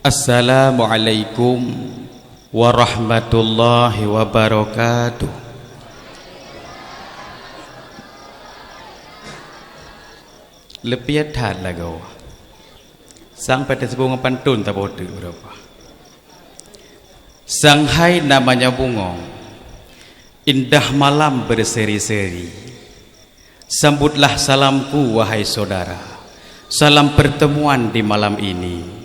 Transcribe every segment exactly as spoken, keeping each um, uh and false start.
Assalamualaikum warahmatullahi wabarakatuh. Leupie that lagoe. Sang patéh sibong ngon pantôn taboh teuk beurapa. Sang hai na manyang bungöng, indah malam berseri-seri. Sambutlah salamku, wahai saudara. Salam pertemuan di malam ini.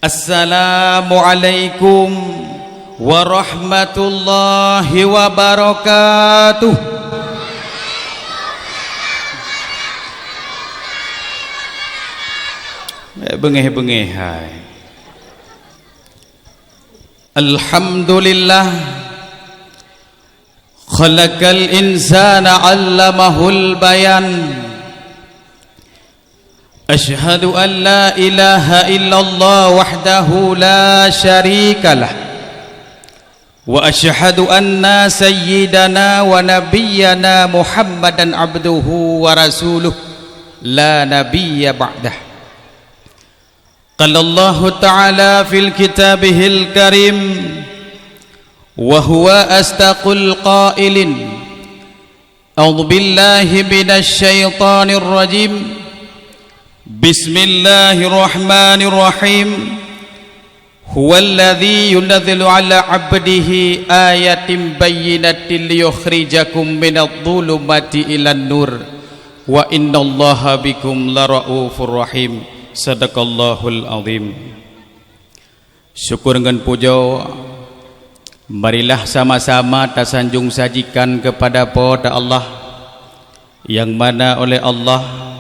Assalamualaikum warahmatullahi wabarakatuh. Eh, beungéh-beungéh hai. Alhamdulillah. Khalaqal insana 'allamahul bayan. Asyhadu an la ilaha illallah wahdahu la syarikalah. Wa asyhadu anna sayyidana wa nabiyyana Muhammadan abduhu wa rasuluh, la nabiyya ba'dah. Qala Allahu ta'ala fil kitabihil karim, wa huwa asdaqul qailin. A'udzu billahi minasy syaithanir rajim. Bismillahirrahmanirrahim. Huwallazi yunazzilu 'ala 'abdihi ayatin bayyinatin liyukhrijakum minadh dhulumati ilan nur. Wa innallaha bikum laraufur rahim. Sadaqallahul azim. Syukur ngon pujoe, marilah sama-sama tasanjong sajikan keupada Po teu Allah, nyang mana oleh Allah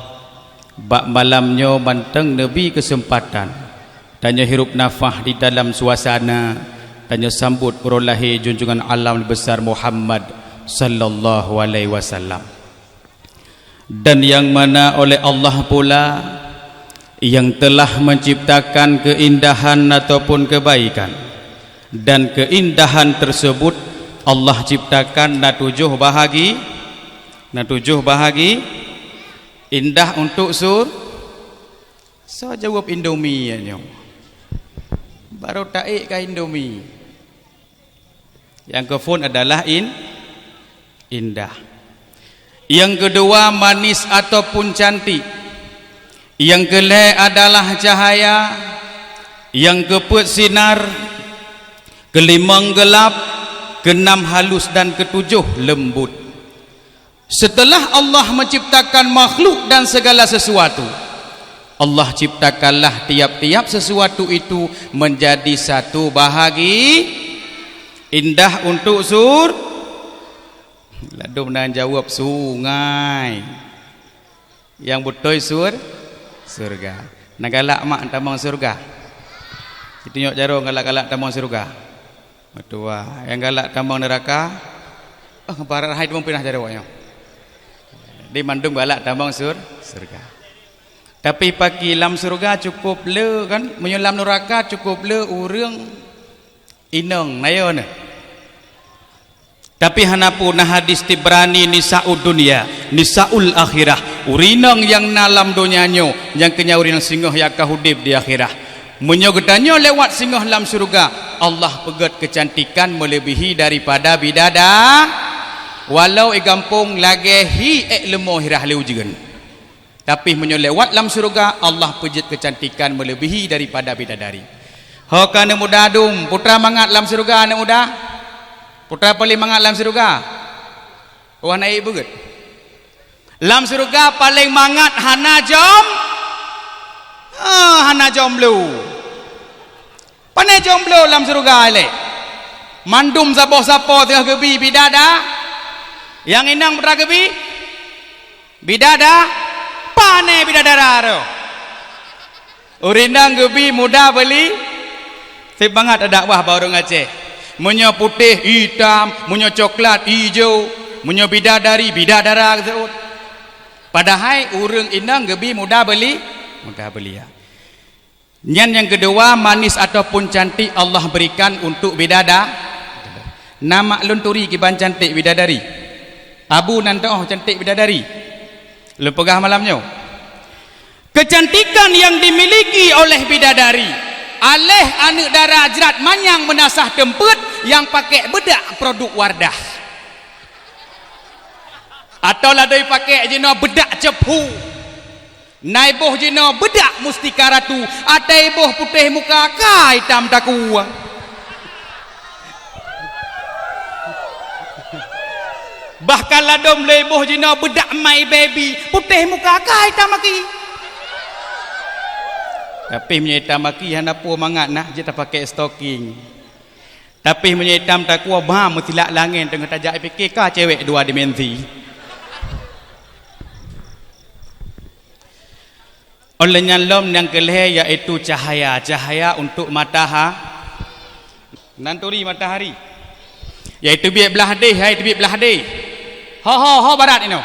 bak malam nyoe mantong neubri keuseumpatan tanyoe hirup nafah di dalam suasana tanyoe sambot uroe lahé junjungan alam besar Muhammad sallallahu alaihi wasallam. Dan nyang mana oleh Allah pula nyang teulah menciptakan keuindahan ataupun keubaikan, dan keuindahan teusebut Allah ciptakan na tujoh bahagi, na tujoh bahagi, indah untuk sur-, soe jaweueb Indomie nyoe? Barô taék ka Indomie. Nyang keuphôn adalah in-, indah. Nyang keudua manis ataupun cantik. Nyang keulhèe adalah cahaya. Nyang keupeuet sinar. Keulimong geulap. Keunam halus dan keutujoh leumbut. Setelah Allah menciptakan makhluk dan segala sesuatu, Allah ciptakanlah tiap-tiap sesuatu itu menjadi satu bahagi indah untuk sur-, ladôm na jaweueb sungai. Nyang beutôi sur-, syeuruga. Na galak mak tamong syeuruga? Itunyok jaroe galak-galak tamong syeuruga. Meutuwah, nyang galak tamong neuraka, oh, barat hai tamong pinah jaroe nyoe. Di mandum galak tamong sur-, syeuruga. Tapi paki lam syeuruga cukup le kan, meunyoe lam neuraka cukup le ureuëng inong, na yo neh. Tapi hana peue na hadis Tibrani, nisaud dunya, nisaul akhirah. Ureuëng inong nyang na lam donya nyoe, nyang keu nyan ureuëng singoh nyang ka udeb di akhirah. Meunyoe geutanyoe lewat singoh lam syeuruga, Allah peugét keucantikan meuleubèhi daripada bidada-, walau i gampông lagèe hi ék leumo hirah lé ujeuen. Tapi meunyoe lewat lam syeuruga, Allah peujeuet keucantikan meuleubèhi daripada bidadari. Ho ka aneuk muda dum, peue teuma mangat lam syeuruga aneuk muda? Peue teuma paléng mangat lam syeuruga? Wah, na ék beugét. Lam syeuruga paléng mangat hana jom-, ah, hana jomblo. Pané jomblo lam syeuruga ilèe? Mandum saboh sapo teungoh geubi bidada-, nyang inong peue teuma geubi? Bidada-, pané bidadara roh. Ureuëng inong geubi muda beuli, sép mangat adak wah bak ureuëng Aceh. Meunyoe putéh, itam, meunyoe coklat, ijo, meunyoe bidadari, bidadara geuseuôt. Padahai ureuëng inong geubi muda beuli-, muda beulia. Nyan nyang keudua, manis ataupun cantik Allah berikan untuk bidada-, na mak lôn turi kiban cantik bidadari. Abu nan teuoh cantik bidadari. Lôn peugah malam nyoe. Kecantikan yang dimiliki oleh bidadari Aléh aneuk dara jrat manyang meunasah teumpeuet nyang pakék beudak produk Wardah. Atawa ladoi pakék jinoe beudak ceuphu. Na iboh jinoe beudak mustika ratu, atai iboh putéh muka ka itam takue. Bahkan ladom lé iboh jinoe beudak My Baby, putéh muka ka itam aki. Tapi meunyoe itam aki hana peue mangat nah, jeuet tapakék stocking. Tapi meunyoe itam takue, bah meusilak langét teungoh tajak pike ka cewek dua dimensi. Óh lheueh nyan lom nyang keu lhée yaitu cahaya, cahaya untuk mataha-, nan turi matahari. Yaitu biet blah deh, hai teubiet blah deh. Ho ho ho barat inoe.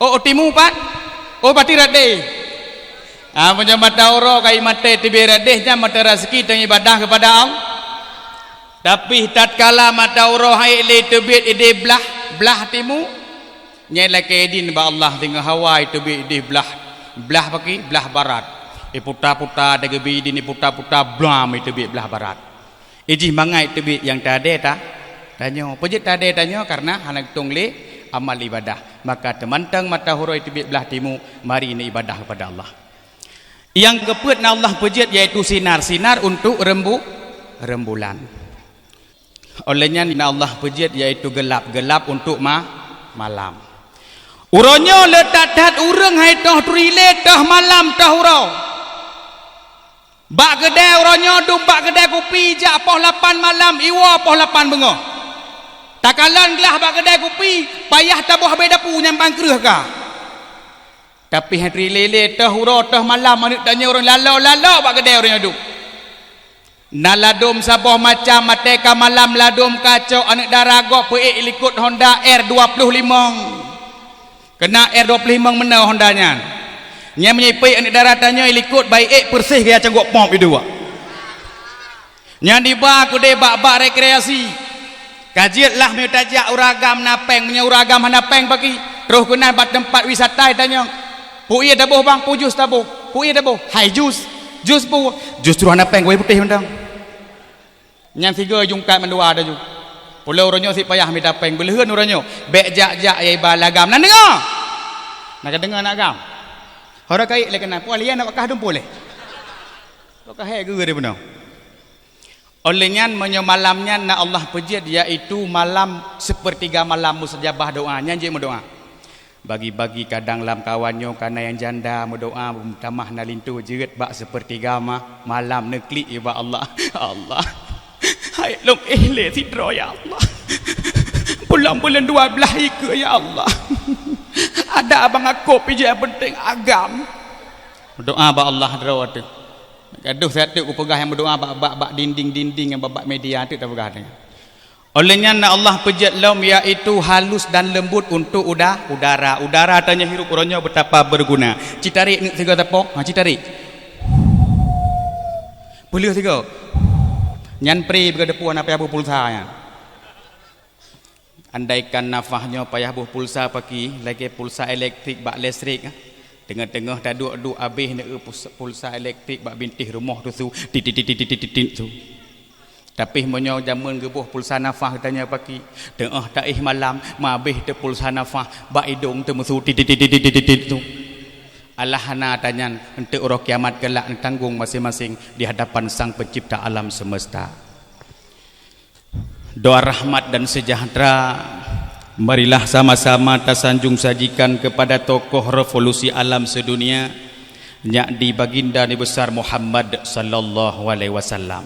Oh, oh timu pat? Oh, bati rot deh. Ah, meunyoe mata uroe kai maté teubiet rot deh nyan mata raseuki teungoh ibadah keupada Allah. Tapi tatkala mata uroe hai lé teubiet idéh blah, blah timu, nyan lakée idin bak Allah singoh hawa iteubiet idéh blah, blah paki, blah barat. Iputa-puta dageubi idin iputa-puta blam iteubiet blah barat. Ijih mangat teubiet nyang tadée ta-, tanyoe. Peue jeuet tadée tanyoe? Kareuna hana geutong lé amal ibadah. Maka teumantong mata uroe teubiet blah timu, mari neuibadah keupada Allah. Nyang keupeuet na Allah peujeuet yaitu sinar, sinar untuk rembu-, rembulan. Óh lheueh nyan na Allah peujeuet yaitu geulab, geulab untuk ma-, malam. Uroe nyoe le that-that ureuëng hai toh turi lé, toh malam, toh uroe. Bak keudée uroe nyoe dum bak keudée kupi jak poh lapan malam, iwoe poh lapan beungoh. Takalon glah bak keudée kupi, payah taboh abée dapu nyang ban kreueh ka. Tapi hai turi lé-lé, toh uroe, toh malam, aneuk tanyoe ureuëng lalo-lalo bak keudée uroe nyoe dum. Na ladom saboh macam, até ka malam ladom kacok, aneuk dara gob peuék likot Honda R dua puluh limong. Keunan R dua puluh limong meunoe Honda nyan. Nyan meunyoe ipeuék aneuk dara tanyoe ilikot bai ék peureséh gaya cangguek pom idua. Nyan diba keudeh bak-bak rekreasi. Ka jeuet lah meunyoe tajak ureuëng agam na péng, meunyoe ureuëng agam hana péng paki. Troh keunan bak teumpat wisata tanyoe. Peue taboh bang, peue jus taboh? Peue taboh? Hai jus. Jus peue? Jus troh hana péng, wai putéh mantong. Nyan sigoe jungkat mandua taju. Pulo uroe nyoe sit payah mita péng, beuleuheuen uroe nyoe. Bék jak-jak ya iba lagam. Na deungoe? Na ka deungoe na agam? Hora kayek lé keunan, puah lian nak bakah dumpul lé. Bakah hai geue deh bunoe. Óh lheueh nyan meunyoe malam nyan na Allah peujeuet, yaitu malam sepertiga malam mustajabah doa. Nyan jeuet meudoa. Bagi-bagi kadang lam kawan nyoe ka na nyang janda meudoa, meutamah na linto jeuet bak sepertiga ma-, malam neuklik iba Allah. Allah. Hai lôn éh lé sidroe ya Allah. Bulan-bulan dua belas ikeu ya Allah. Ada abang aku pijak penting agam. Doa bak Allah droe teuh. Gadoh saya teuk kupeugah nyang meudoa bak, bak, bak dinding-dinding nyang bak, bak media teuk tapeugah teuh. Óh lheueh nyan na Allah peujeuet lom yaitu halus dan lembut untuk uda-, udara. Udara tanyoe hirup uroe nyoe betapa berguna. Ci tarék neuk sigoe tapo? Ha, ci tarék. Peuleueh sigoe. Nyan pri beugeudeue puih na payah boh pulsa nyan. Andaikan nafah nyoe payah boh pulsa paki, lagée pulsa elektrik bak listrik. Teungoh-teungoh taduek-duek abéh neu pus-, pulsa elektrik bak bintéh rumoh tu su, tit, tit, tit, tit, tit, tit, su. Tapi meunyoe jameun geuboh pulsa nafah geutanyoe paki, teungoh taéh malam, mabéh teu pulsa nafah, bak idong teumeusu tit, tit, tit, tit, tit, tit, tu. Alah hana tanyan, eunteuk uroe kiamat keulak neutanggong maséng-maséng di hadapan Sang Pencipta alam semesta. Doa rahmat dan sejahtera, marilah sama-sama tasanjung sajikan kepada tokoh revolusi alam sedunia, yakni Baginda Nabi Besar Muhammad sallallahu alaihi wasallam.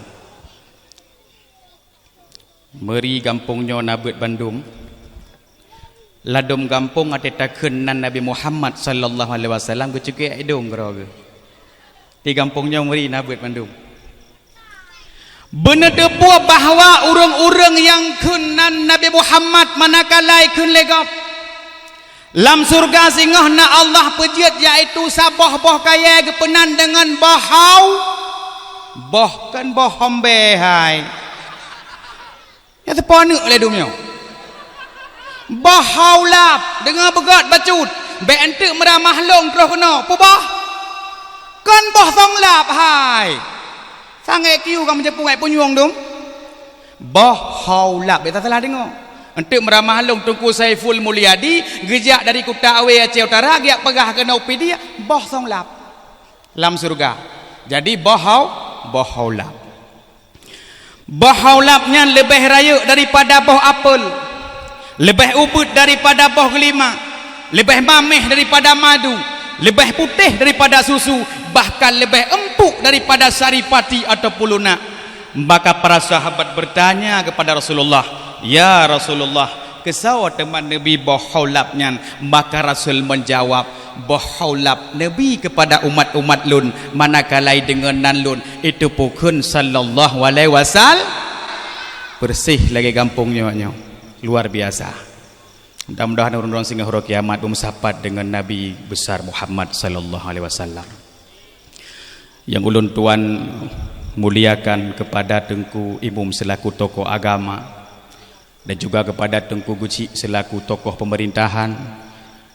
Meuri gampông nyoe na beuet bandum. Ladom gampông até takheun nan Nabi Muhammad sallallahu alaihi wasallam geucukée idong keudroe geuh. Di gampông nyoe meuri na beuet bandum. Beuneuteupue bahwa ureuëng-ureuëng nyang kheun nan Nabi Muhammad manakala ikheun lé gob. Lam syeuruga singoh na Allah peujeuet, yaitu saboh boh kayée geupeunan deungon boh hau, boh kon boh hombée hai. Nyan teupeue aneuk lé dum nyoe. Boh hau lab, deungoe beugét bacut, bék eunteuk meuramah lôn troh keunoe. Peue boh? Kon boh song lab hai. Sangat kiu ka meujapu ngai punyueng dum. Boh Haulab, beta salah deungoe. Enteuk meuramah lôn Teungku Saiful Mulyadi geujak dari Kuta Awe Aceh Utara geujak peugah keunoe Pidie, boh song lab lam syeuruga. Jadi boh Hau-, boh Haulab. Boh Haulab nyan leubeh rayeuk daripada boh apel, leubeh ubeuet daripada boh geulima, leubeh mameh daripada madu, leubeh putéh daripada susu, bahkan leubeh empuk daripada saripati ataupun lunak. Maka para sahabat bertanya kepada Rasulullah, "Ya Rasulullah, keusoe teuma Nabi boh Haulab nyan?" Maka Rasul menjawab, "Boh Haulab Nabi kepada umat-umat lôn, manakala deungon nan lôn, itu pukon sallallahu alaihi wasal-." Bersih lagée gampông nyoe nyoe. Luar biasa. Mudah-mudahan ureuëng-ureuëng singoh uroe kiamat beumeusapat deungon Nabi besar Muhammad sallallahu alaihi wasallam. Nyang ulôn tuan muliakan kepada Teungku Imum selaku tokoh agama, dan juga kepada Teungku Geuchik selaku tokoh pemerintahan,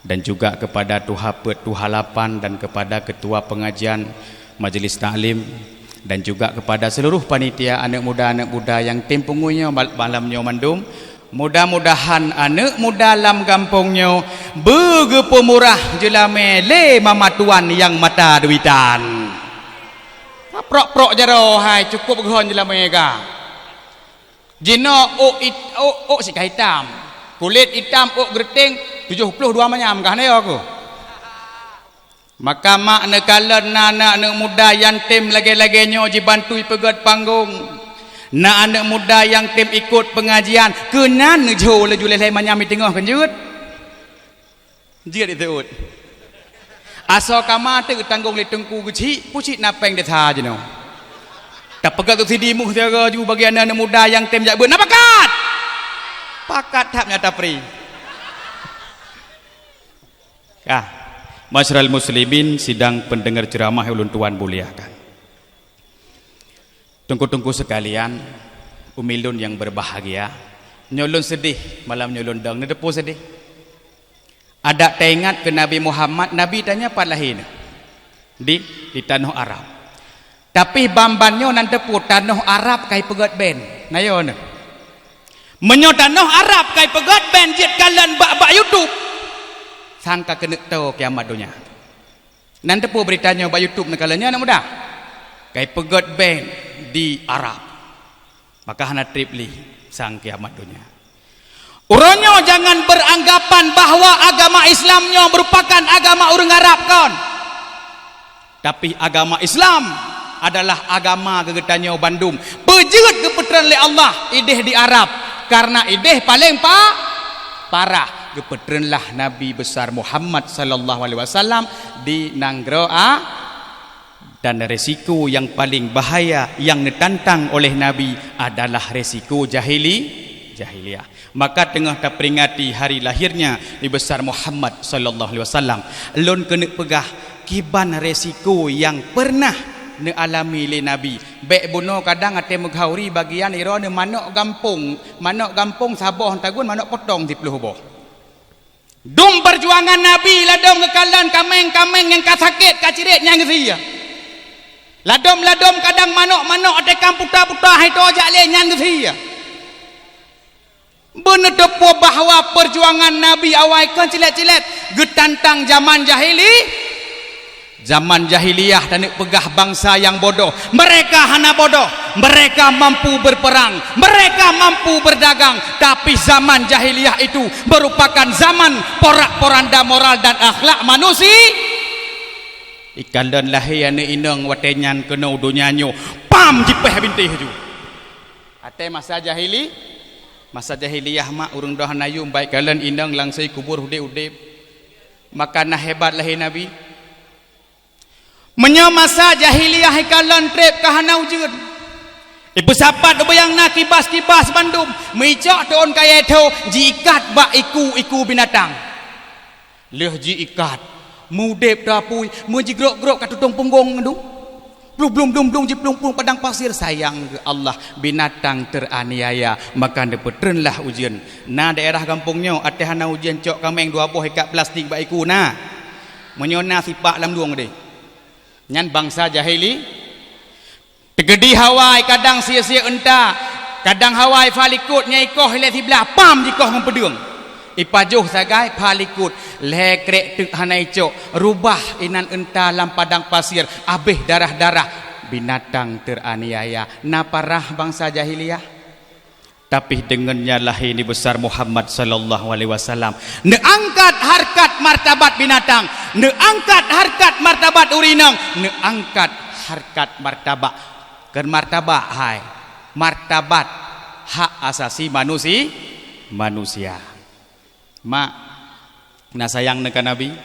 dan juga kepada Tuha Peuet, Tuha Lapan, dan kepada ketua pengajian Majelis Taklim, dan juga kepada seluruh panitia, aneuk muda-aneuk muda nyang tem punggui nyoe mal-, malam nyoe mandum. Mudah-mudahan aneuk muda lam gampông nyoe beugeupeumurah jeulamé lé mama tuan nyang mata duitan. Prok-prok jaroe hai, cukup geuhon jeulamé ka. Jinoe ôk it-, ôk, ôk sika hitam, kulét hitam, ôk geureuteng, tujoh ploh dua manyam kah na yo keuh. Maka mak neukalon na aneuk-aneuk muda nyang tem lagée-lagée nyoe jibantui peugét panggong. Na aneuk muda nyang tem ikot pengajian, keunan neujho laju lhée-lhée manyam di teungoh keu jeuet. Jeuet iteuôt. Asoe kama teuk tanggong lé Teungku Geuchik, pucit na péng desa jinoe. Tapeugét subsidi muh siaga ju bagi aneuk-aneuk muda nyang tem jak beuet. Na pakat? Pakat that nyata pri. Ah, masyarakat muslimin, sidang pendengar ceramah ulôn tuan muliakan. Teungku-teungku sekalian, umi lôn nyang berbahagia, nyoe lôn sedih, malam nyoe lôn dong, neuteupeue sedih. Adak taingat keu Nabi Muhammad, Nabi tanyoe pat lahé nyoe? Di, di tanoh Arab. Tapi ban-ban nyoe nan teupeue tanoh Arab kai peugét ben. Na yo nyoe. Meunyoe tanoh Arab kai peugét ben jeuet kalon bak, bak YouTube, sangka keuneuk toe kiamat donya. Nan teupeue beurita nyoe bak YouTube neukalon nyoe aneuk muda. Kai peugét ben di Arab. Maka hana treb lé sang kiamat donya. Uroe nyoe jangan beranggapan bahwa agama Islam nyoe merupakan agama ureuëng Arab kon. Tapi agama Islam adalah agama geutanyoe bandum. Peujeuet geupeutreun lé Allah idéh di Arab, karena idéh paleng pa-, parah. Geupeutreunlah Nabi besar Muhammad sallallahu alaihi wasallam di nanggroe A-, dan resiko yang paling bahaya yang neutantang oleh Nabi adalah resiko jahili-, jahiliyah. Maka teungoh taperingati hari lahirnya Nabi besar Muhammad sallallahu alaihi wasallam, lôn keuneuk peugah kiban resiko nyang pernah neualami lé Nabi. Bék bunoe kadang até meughauri bagian iroe manök gampông, manök gampông saboh tagun manök potong siploh boh. Dum peujuangan Nabi ladom geukalon kaméng-kaméng nyang ka sakét ka cirét nyan geusie. Ladom-ladom kadang manök-manök até kam puta-puta hai to jak lé nyan geusie. Beuneuteupeue bahwa peujuangan Nabi awai kon cilét-cilét geutantang jaman jahili. Jaman jahiliyah taneuk peugah bangsa nyang bodoh. Mereka hana bodoh. Mereka mampu berperang. Mereka mampu berdagang. Tapi zaman jahiliyah itu merupakan zaman porak-poranda moral dan akhlak manusia. Ikalon lahé aneuk inong watée nyan keunoe donya nyoe, pam jipéh bintéh ju. Até masa jahili, masa jahiliyah mak ureuëng doh hana yum baik kalon inong langsai kubur udeb-udeb. Maka na hebat lahé Nabi. Meunyoe masa jahiliyah ikalon treb ka hana ujeuen, ipeusapat ubé nyang na kibas-kibas bandum, meuicok teuôn kayée tho jiikat bak iku-iku binatang. Lheueh jiikat, mudeb teuapui, meujigrok-grok ka tutong punggong dum. Blum-blum-blum-blum jiplueng-plueng padang pasir, sayang geuh Allah, binatang teraniaya, maka neupeutreunlah ujeuen. Na daerah gampông nyoe até hana ujeuen cok kaméng dua boh ikat plastik bak iku na. Meunyoe na sipak lam lueng deh. Nyan bangsa jahili. Teukeudi hawa kadang sie-sie unta, kadang hawa pha likot nyang ikoh ilée siblah, pam jikoh ngon peudeueng. Ipajoh sagai pha likot, lhée krek teuk hana icok, rubah inan unta lam padang pasir, abéh darah-darah, binatang teraniaya. Na parah bansa jahiliyah. Tapi deungon nyang lahé Nabi besar Muhammad sallallahu alaihi wasallam, neuangkat harkat martabat binatang, neuangkat harkat martabat ureueng inong, neuangkat harkat martabat, keu martabat hai, martabat hak asasi manusi-, manusia. Mak, na sayang neuh keu Nabi?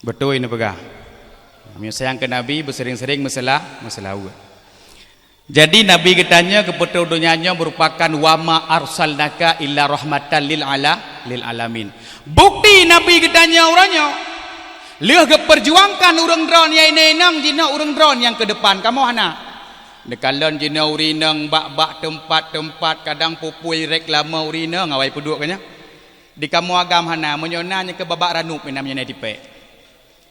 Beutôi neupeugah. Meunyoe sayang keu Nabi, beuseuring-seuring meusela-, meuseulaweuet. Jadi, Nabi geutanyoe geupeutrok donya nyoe meurupakan wa ma arsalnaka illa rahmatan lil ala-, lil alamin. Bukti Nabi geutanyoe uroe nyoe lheueh geupeurjuangkan ureuëng droe nyang inong jinoe ureuëng droe nyang keu depan kamoe hana. Neukalon jinoe ureuëng inong bak-bak teumpat-teumpat kadang pupui reklame ureuëng inong awai peuduek keu nyan. Di kamoe agam hana, meunyoe na nyang keu babak ranup meunan meunyoe na tipék.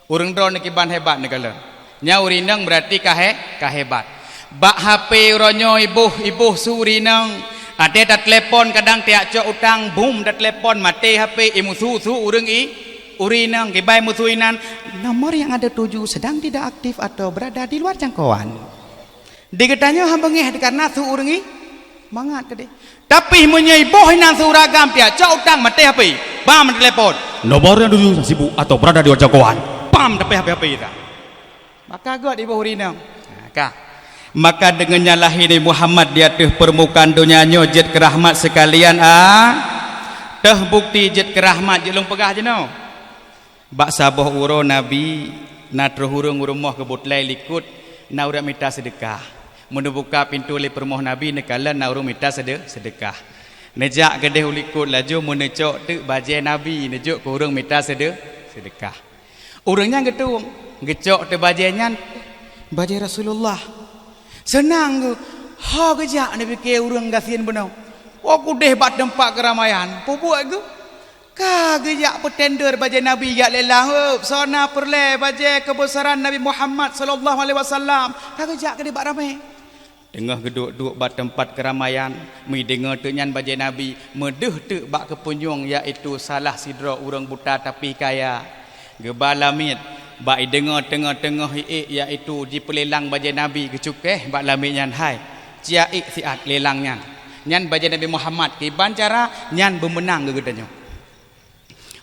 Ureuëng droe neukiban hebat neukalon. Nyan ureuëng inong beurati ka he-, ka hebat. Bak H P uroe nyoe iboh-iboh su ureuëng inong. Até tateulepon kadang tiak cok utang, bum tateulepon maté H P imusu-su ureuëng i-, ureuëng inong kiban musu inan. Nomor yang ada tuju sedang tidak aktif atau berada di luar jangkauan. Di geutanyoe hana beungéh karena su ureuëng i-, mangat keudeh. Tapi meunyoe iboh inan su ureuëng agam tiak cok utang maté H P, bam telepon. Nomor yang tuju sibuk atau berada di luar jangkauan. Bam teupéh H P-H P dah. Maka göt iboh ureuëng inong. Nah, ka. Maka deungon nyang lahé Nabi Muhammad di ateueh peurmukaan donya nyoe jeuet keu rahmat seukalian, ah. Teuh bukti jeuet keu rahmat jeuet lôn peugah jinoe. Bak saboh uroe Nabi na troh ureuëng u rumoh geubutlai likot na ureuëng mita seudeukah. Meuneubuka pintoe lé peurumoh Nabi neukalon na ureuëng mita seude-, seudeukah. Neujak keudeh u likot laju meuneucok teuk bajée Nabi neujok keu ureuëng mita seude-, seudeukah. Ureuëng nyan geutueng, geucok teuk bajée nyan, bajée Rasulullah. Seunang geuh, ho geujak neupike ureuëng gasien bunoe. Woe keudeh bak teumpat keuramaian, peubuet geuh. Ka geujak peutender bajée Nabi jak lelang, heup, soe na peureulée bajée keubeusaran Nabi Muhammad sallallahu alaihi wasallam. Ka geujak keudeh bak ramé. Teungoh geuduek-duek bak teumpat keuramaian, meudeungoe teuk nyan bajée Nabi, meudeuh teuk bak keupunyueng, yaitu salah sidroe ureuëng buta tapi kaya. Geuba lamiet, bak ideungoe teungoh-teungoh iék, yaitu jipeulelang bajée Nabi, geucukéh bak lamiet nyan, hai, cia ék siat lelang nyan. Nyan bajée Nabi Muhammad, kiban cara nyan beumeunang keu geutanyoe.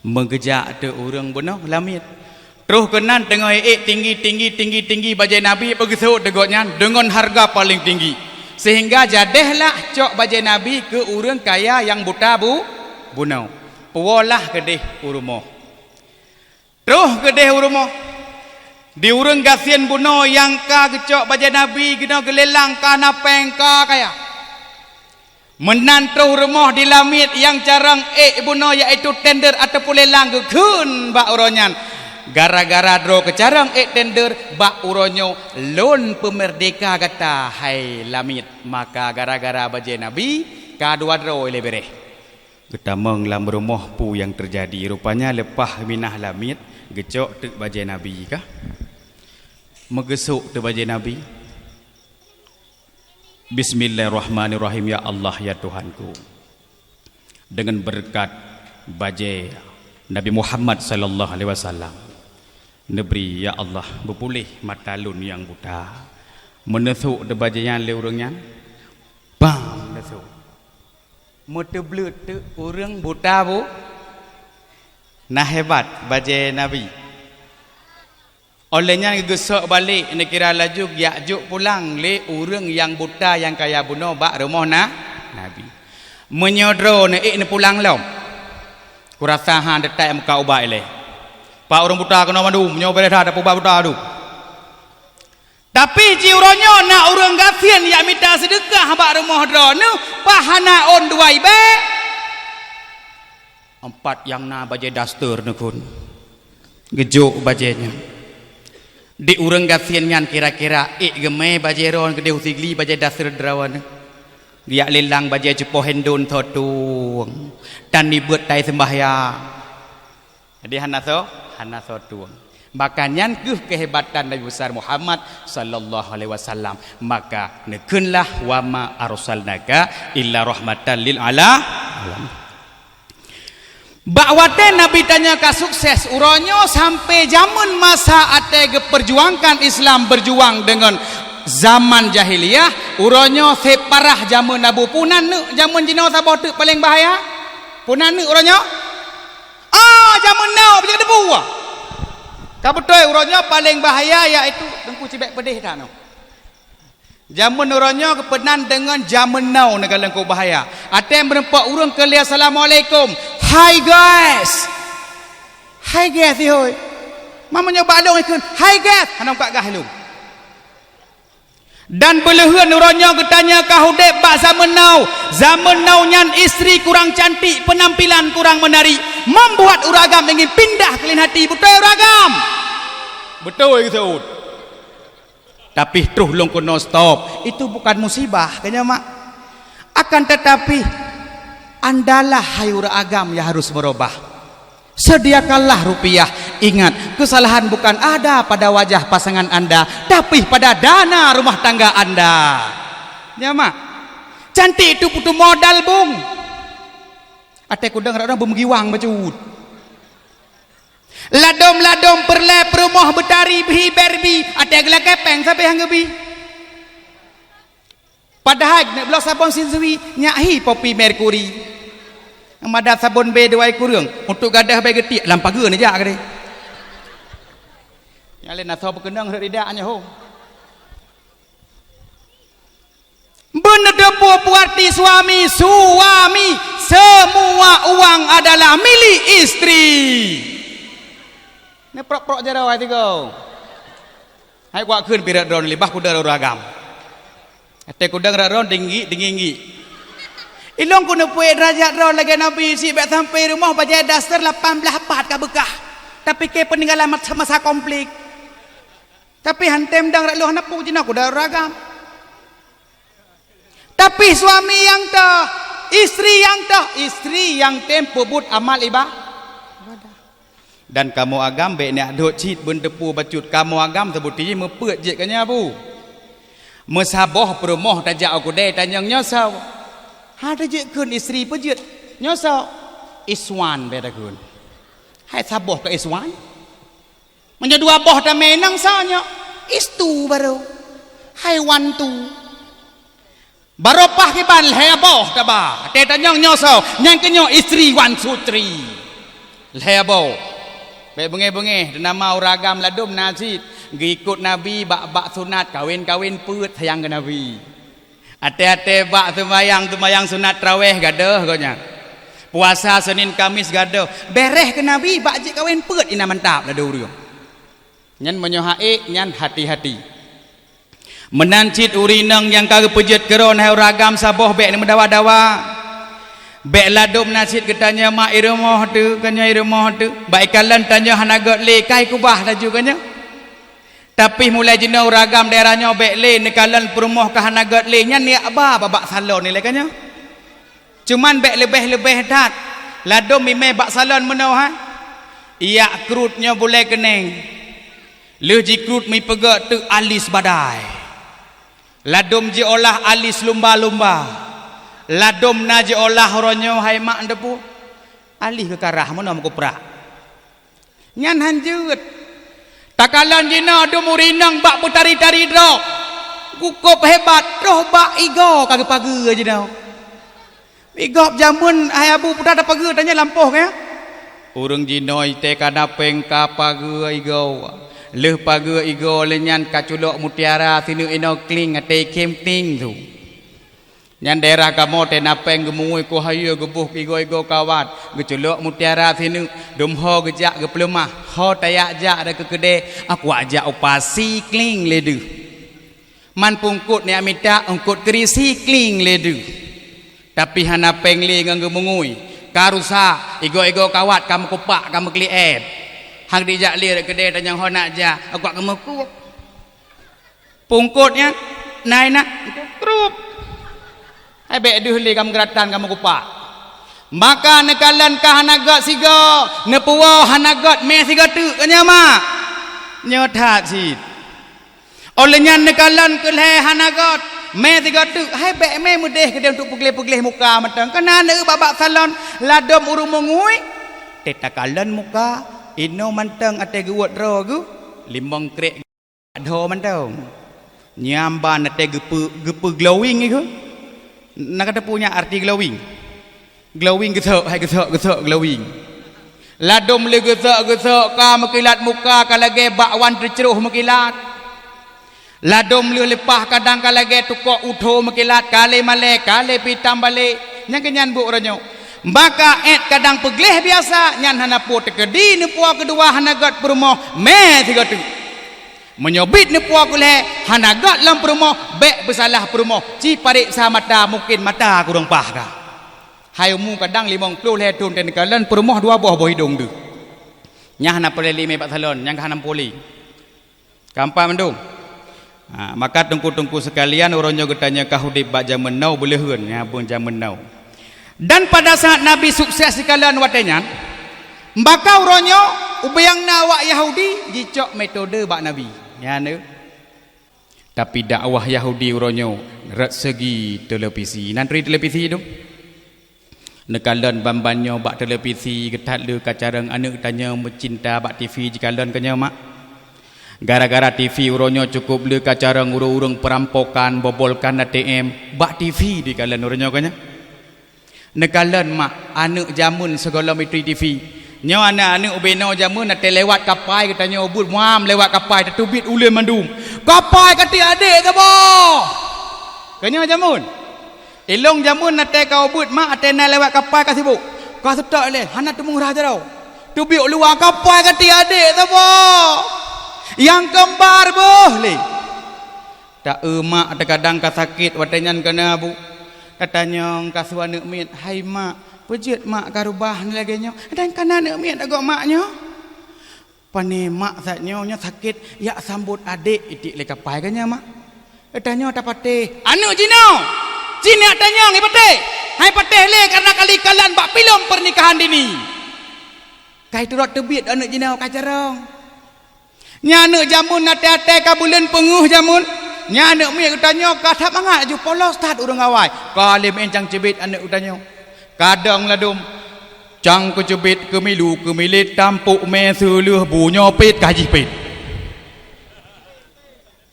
Meugeujak teuk ureuëng bunoe lamiet. Troh keunan teungoh ék tinggi, tinggi, tinggi, tinggi bajée Nabi beugeuseuôt teuk gobnyan deungon hareuga paleng tinggi. Seuhingga jadeh lah cok bajée Nabi keu ureuëng kaya nyang buta bu-, bunoe. Puwoe lah keudeh u rumoh. Troh keudeh u rumoh, di ureuëng gasien bunoe nyang ka geucok bajée Nabi keunoe geulelang ka na péng ka kaya. Meunan troh u rumoh di lamiet nyang carông ék bunoe yaitu tender ataupun lelang geukheun bak uroe nyan. Gara-gara droe keucarông ék tender bak uroe nyoe lôn peumeurdeka gata hai lamiet. Maka gara-gara bajée Nabi ka dua droe lé béréh. Geutamong lam rumoh peue nyang teujadi. Rupanya leupah minah lamiet geucok teuk bajée Nabi kah. Meugeusok teuk bajée Nabi. Bismillahirrahmanirrahim, ya Allah, ya Tuhanku. Deungon beureukat bajée Nabi Muhammad sallallahu alaihi wasallam, neubri, ya Allah, beupuléh mata lôn nyang buta. Meuneusok teuk bajée nyan lé ureuëng nyan, bam neusok. Meuteubleuet teuk ureuëng buta bu-, na hebat bajée Nabi. Óh lheueh nyan geugeusok balek neukira laju geujak jok pulang lé ureuëng nyang buta nyang kaya bunoe bak rumoh na-, Nabi. Meunyoe droeneuh ék neupulang lom, kurasa han teutai muka ubat ilée. Pak ureuëng buta keunoe mandum, nyoe béréh that tapeuubat buta dum. Tapi jiuroe nyoe na ureuëng gasien jak mita seudeukah bak rumoh droeneuh, paih hana ôn dua ibée. Empat nyang na bajée daster neukheun. Geujok bajée nyan. Di ureuëng gasien nyan kira-kira ék geumé bajée droe keudeh u Sigli bajée daster droeneuh. Geujak lelang bajée cupoh hindon soe tueng. Dan nibeuet tai seumbahyang. Jadi hana soe, hana soe tueng. Maka nyan kheueh keuhebatan Nabi Besar Muhammad sallallahu alaihi wasallam. Maka neukheunlah, "Wa ma arsalnaka illa rahmatan lil ala-, alamin." Bak watée Nabi tanyoe ka sukses, uroe nyoe sampoe jameun masa até geupeujuangkan Islam, beujuang deungon zaman jahiliyah, uroe nyoe separah jameun Abu. Peue na neuk jameun jinoe saboh teuk paleng bahaya? Peue na neuk uroe nyoe? Ah, jameun now, bijak debu. Ka beutôi uroe nyoe paleng bahaya, yaitu teungku cibek peudeh that nyoe. Jameun uroe nyoe geupeunan deungon jameun now neukalon keu bahaya. Até meureumpok ureuëng keu lé assalamualaikum. "Hai guys." "Hai guys," ihôi. Meunyoe bak lôn ikheun, "Hai guys," hana mukak gah lôn. Dan beuleuheuen uroe nyoe geutanyoe ka udeb bak jameun now. Jameun now nyan istri kurang cantik, penampilan kurang menarik, membuat ureuëng agam ingin pindah keu laén hati. Beutôi ureuëng agam? Beutôi geuseuôt. Tapi troh lôn keunoe stop. Itu bukan musibah, kan nyo, Mak? Akan tetapi, andalah, hai ureuëng agam, yang harus berubah. Sediakanlah rupiah. Ingat, kesalahan bukan ada pada wajah pasangan anda, tapi pada dana rumah tangga anda. Nyo, Mak? Cantik itu butuh modal, Bung. Até kudang rak-rak beumeugiwang bacut. Ladom-ladom peureulée peurumoh beutari beuhi Barbie, até geulakée péng sabe han geubi. Padahai neuk bloe sabon Shin Zui, nyak hi popi Mercury. Mada sabon bé dua kureueng, untuk gadah bé geutiek lam pageue neujak keudeh. Nyang laén na soe peukeunong rhot ridak nyoe ho. Beuneuteupeu peue arti suami, suami, semua uang adalah milik istri. Neuprok-prok jaroe hai tigo. Hai kuak kheun pirat droe libah kuda ureuëng agam. Até kudang rak droe tinggi, tinggi. Ilong ku neupeuék derajat droe lagée Nabi, si bék sampai rumoh bajée daster lapan blaih pat ka beukah. Tapi ke peninggalan masa, masa konflik. Tapi hantem dang rak lôn hana peue jinoe kuda ureuëng agam. Tapi suami nyang toh, istri nyang toh, istri nyang tem peubuet amal iba-, ibadah. Dan kamoe agam bék neujak dot cit beuneuteupeu bacut, kamoe agam seubuti meupeuet jeuet keu nyan bu. Meusaboh peurumoh tajak u keudée tanyong nyoe soe. Ha tajeuet kheun istri peujeuet nyoe soe. Iswan bék takheun. Hai saboh keu Iswan? Meunyoe dua boh tamé nang sa nyoe, istu barô. Hai wan tu. Barô paih kiban lhée boh taba. Tée tanyong nyoe soe, nyang keunyoe istri wan sutri. Lhée boh. Bék beungéh-beungéh, teunama ureuëng agam ladom na cit. Geuikot Nabi bak-bak sunat, kawén-kawén peuet sayang keu Nabi. Até-até bak seumayang, seumayang sunat trawéh gadôh gobnyan. Puasa Senin Kamis gadôh. Béréh keu Nabi bak jeuet kawén peuet inan mantap ladôm ureuëng. Nyan meunyoe hak ék, nyan hati-hati. Meunan cit ureuëng inong nyang ka geupeujeuet keu droe hai ureuëng agam saboh bék neumeudawa-dawa. Bék ladôm na cit geutanyoe mak i rumoh teuh, keu nyoe i rumoh teuh. Bak ikalon tanyoe hana gét lé, kai kubah laju keu nyoe. Tapi mulai jinoe ureuëng agam daerah nyoe bék lé neukalon peurumoh ka hana gét lé, nyan neujak ba bak salon ilée ka nyoe. Cuman bék leubeh-leubeh that. Ladôm imé bak salon meunoe ha. Ijak krut nyoe bulée keuneng. Lheueh jikrut mipeugét teuk alis badai. Ladôm jiolah alis lumba-lumba. Ladôm na jiolah uroe nyoe hai mak teupeue. Alis geukarah meunoe meukuprak. Nyan han jeuet. Takalon jinoe dum ureuëng inong bak beutari-tari droe. Gukôb hebat, troh bak igoe ka geupageue jinoe. Igob jameun hai Abu Puta tapageue tanyoe lampôh ka? Ureuëng jinoe tée ka na péng ka pageue igoe. Lheueh pageue igoe lé nyan ka culok mutiara sineuk inoe kling até ikhém kling su. Nyan daerah kamoe tée na péng geumengui ku hayeu geuboh igoe-igoe kawat, geuculok mutiara sineuk, dum ho geujak geupeuleumah, ho tajak-jak ada keu keudée, aku jak u pasi kling lé deuh. Man pungkot neujak mita eungkot keurisi kling lé deuh. Tapi hana péng lé ngon geumengui, ka rusak, igoe-igoe kawat ka meukupak ka meukeuliet. Han dijak lé rot keudée tanyong ho nak jak, aku jak keumeukuk. Pungkot nyan, na inak, krup. Hai bék deuh lé kamoe geuratan kamoe kupak. Maka neukalon ka hana gét sigoe, neupuwoe hana gét mé sigoe teuk, ka nyan mak. Nyoe that cit. Óh lheueh nyan neukalon keu lhèe hana göt, mè sigoe teuk, hai bèk mè meudeh keudeh untuk peugleh-peugleh muka mantong. Kana neueu bak-bak salon, ladôm ureueng meungui, teuh takalon muka, inoe mantong até geuwot droe geuh, limong krek dho mantong. Nyan ban até geupeu-, geupeu glowing geuh. Na ka teupeu nyan arti glowing? Glowing geusok, hai geusok, geusok glowing. Ladôm lé geusok, geusok ka meukilat muka ka lagèe bakwan teucroh meukilat. Ladôm lé leupah kadang ka lagèe tukok u tho meukilat, ka lé malèe, ka lé pitam balek. Nyang keunyan buet uroe nyoe. Maka èt kadang peugleh biasa, nyan hana peue teukeudi neupuwoe keudua hana göt peurumoh, mè sigoe teuk. Meunyoe bit neupuwoe keu lhèe hana göt lom peurumoh, bèk peusalah peurumoh, ci pareksa mata mungken mata kureueng paih ka. Hai umu kadang limong ploh lhèe thôn teuh neukalon peurumoh dua boh boh idông deuh. Nyan hana peureulèe lé mè bak salon, nyan ka hana meupuléh. Ka empat mandum. Ha, maka teungku-teungku seukalian, uroe nyoe geutanyoe ka udép bak jameun now, beuleuheuen nyan beuh jameun now. Dan pada saat Nabi sukses sikalon watèe nyan, maka uroe nyoe ubiyang na awak Yahudi jicok metode bak Nabi. Nyan eu. Tapi dakwah Yahudi uroe nyoe rot seugi televisi. Na turi televisi tu? Neukalon ban-ban nyoe bak televisi, geuthat lé ka carông aneuk tanyoe meucinta bak TV jikalon keu nyoe mak. Gara-gara TV uroe nyoe cukôp lé ka carông ureueng-ureueng peurampokan, bobolkan ATM, bak TV dikalon uroe nyoe keu nyoe. Neukalon mak, aneuk jameun sigohlom ituri TV. Nyoe aneuk-aneuk ubé noe jameun até lewat kapai geutanyoe ubeuet muam lewat kapai tateubiet ulèe mandum. Kapai ka tiek adék saboh. Keu nyoe jameun. Ilông jameun até ka ubeuet mak até na lewat kapai ka sibok. Ka seutok lé, hana teumurah jaroe. Teubiet luwa kapai ka tiek adék saboh. Nyang keumbar boh lé. Ta-eu mak teukadang ka sakét watèe nyan keuneuk bu. Tatanyong ka su aneuk miet, "Hai mak, peue jeuet mak ka reubah lagèe nyoe? Dan kana aneuk miet agok mak nyoe?" Pane mak saat nyoe, nyoe sakét, jak sambot adék, itiek lé kapai keu nyan mak. Tanyoe tapatéh, aneuk jinoe! Cit nyak tanyong, hai patéh! Hai patéh lé kareuna ka lheueh kalon bak filem pernikahan dini. Ka iturot teubiet aneuk jinoe ka carông. Nyan aneuk jameun até-até ka buleuen peungeuh jameun. Nyan aneuk miet geutanyoe ka that mangat laju polos that ureueng awai. Ka lé meu'en cang ceubiet aneuk geutanyoe. Kadang ladôm cang keuceubiet keumilu keumilet tampok mè seuleuh bu nyoe pet ka jih pet.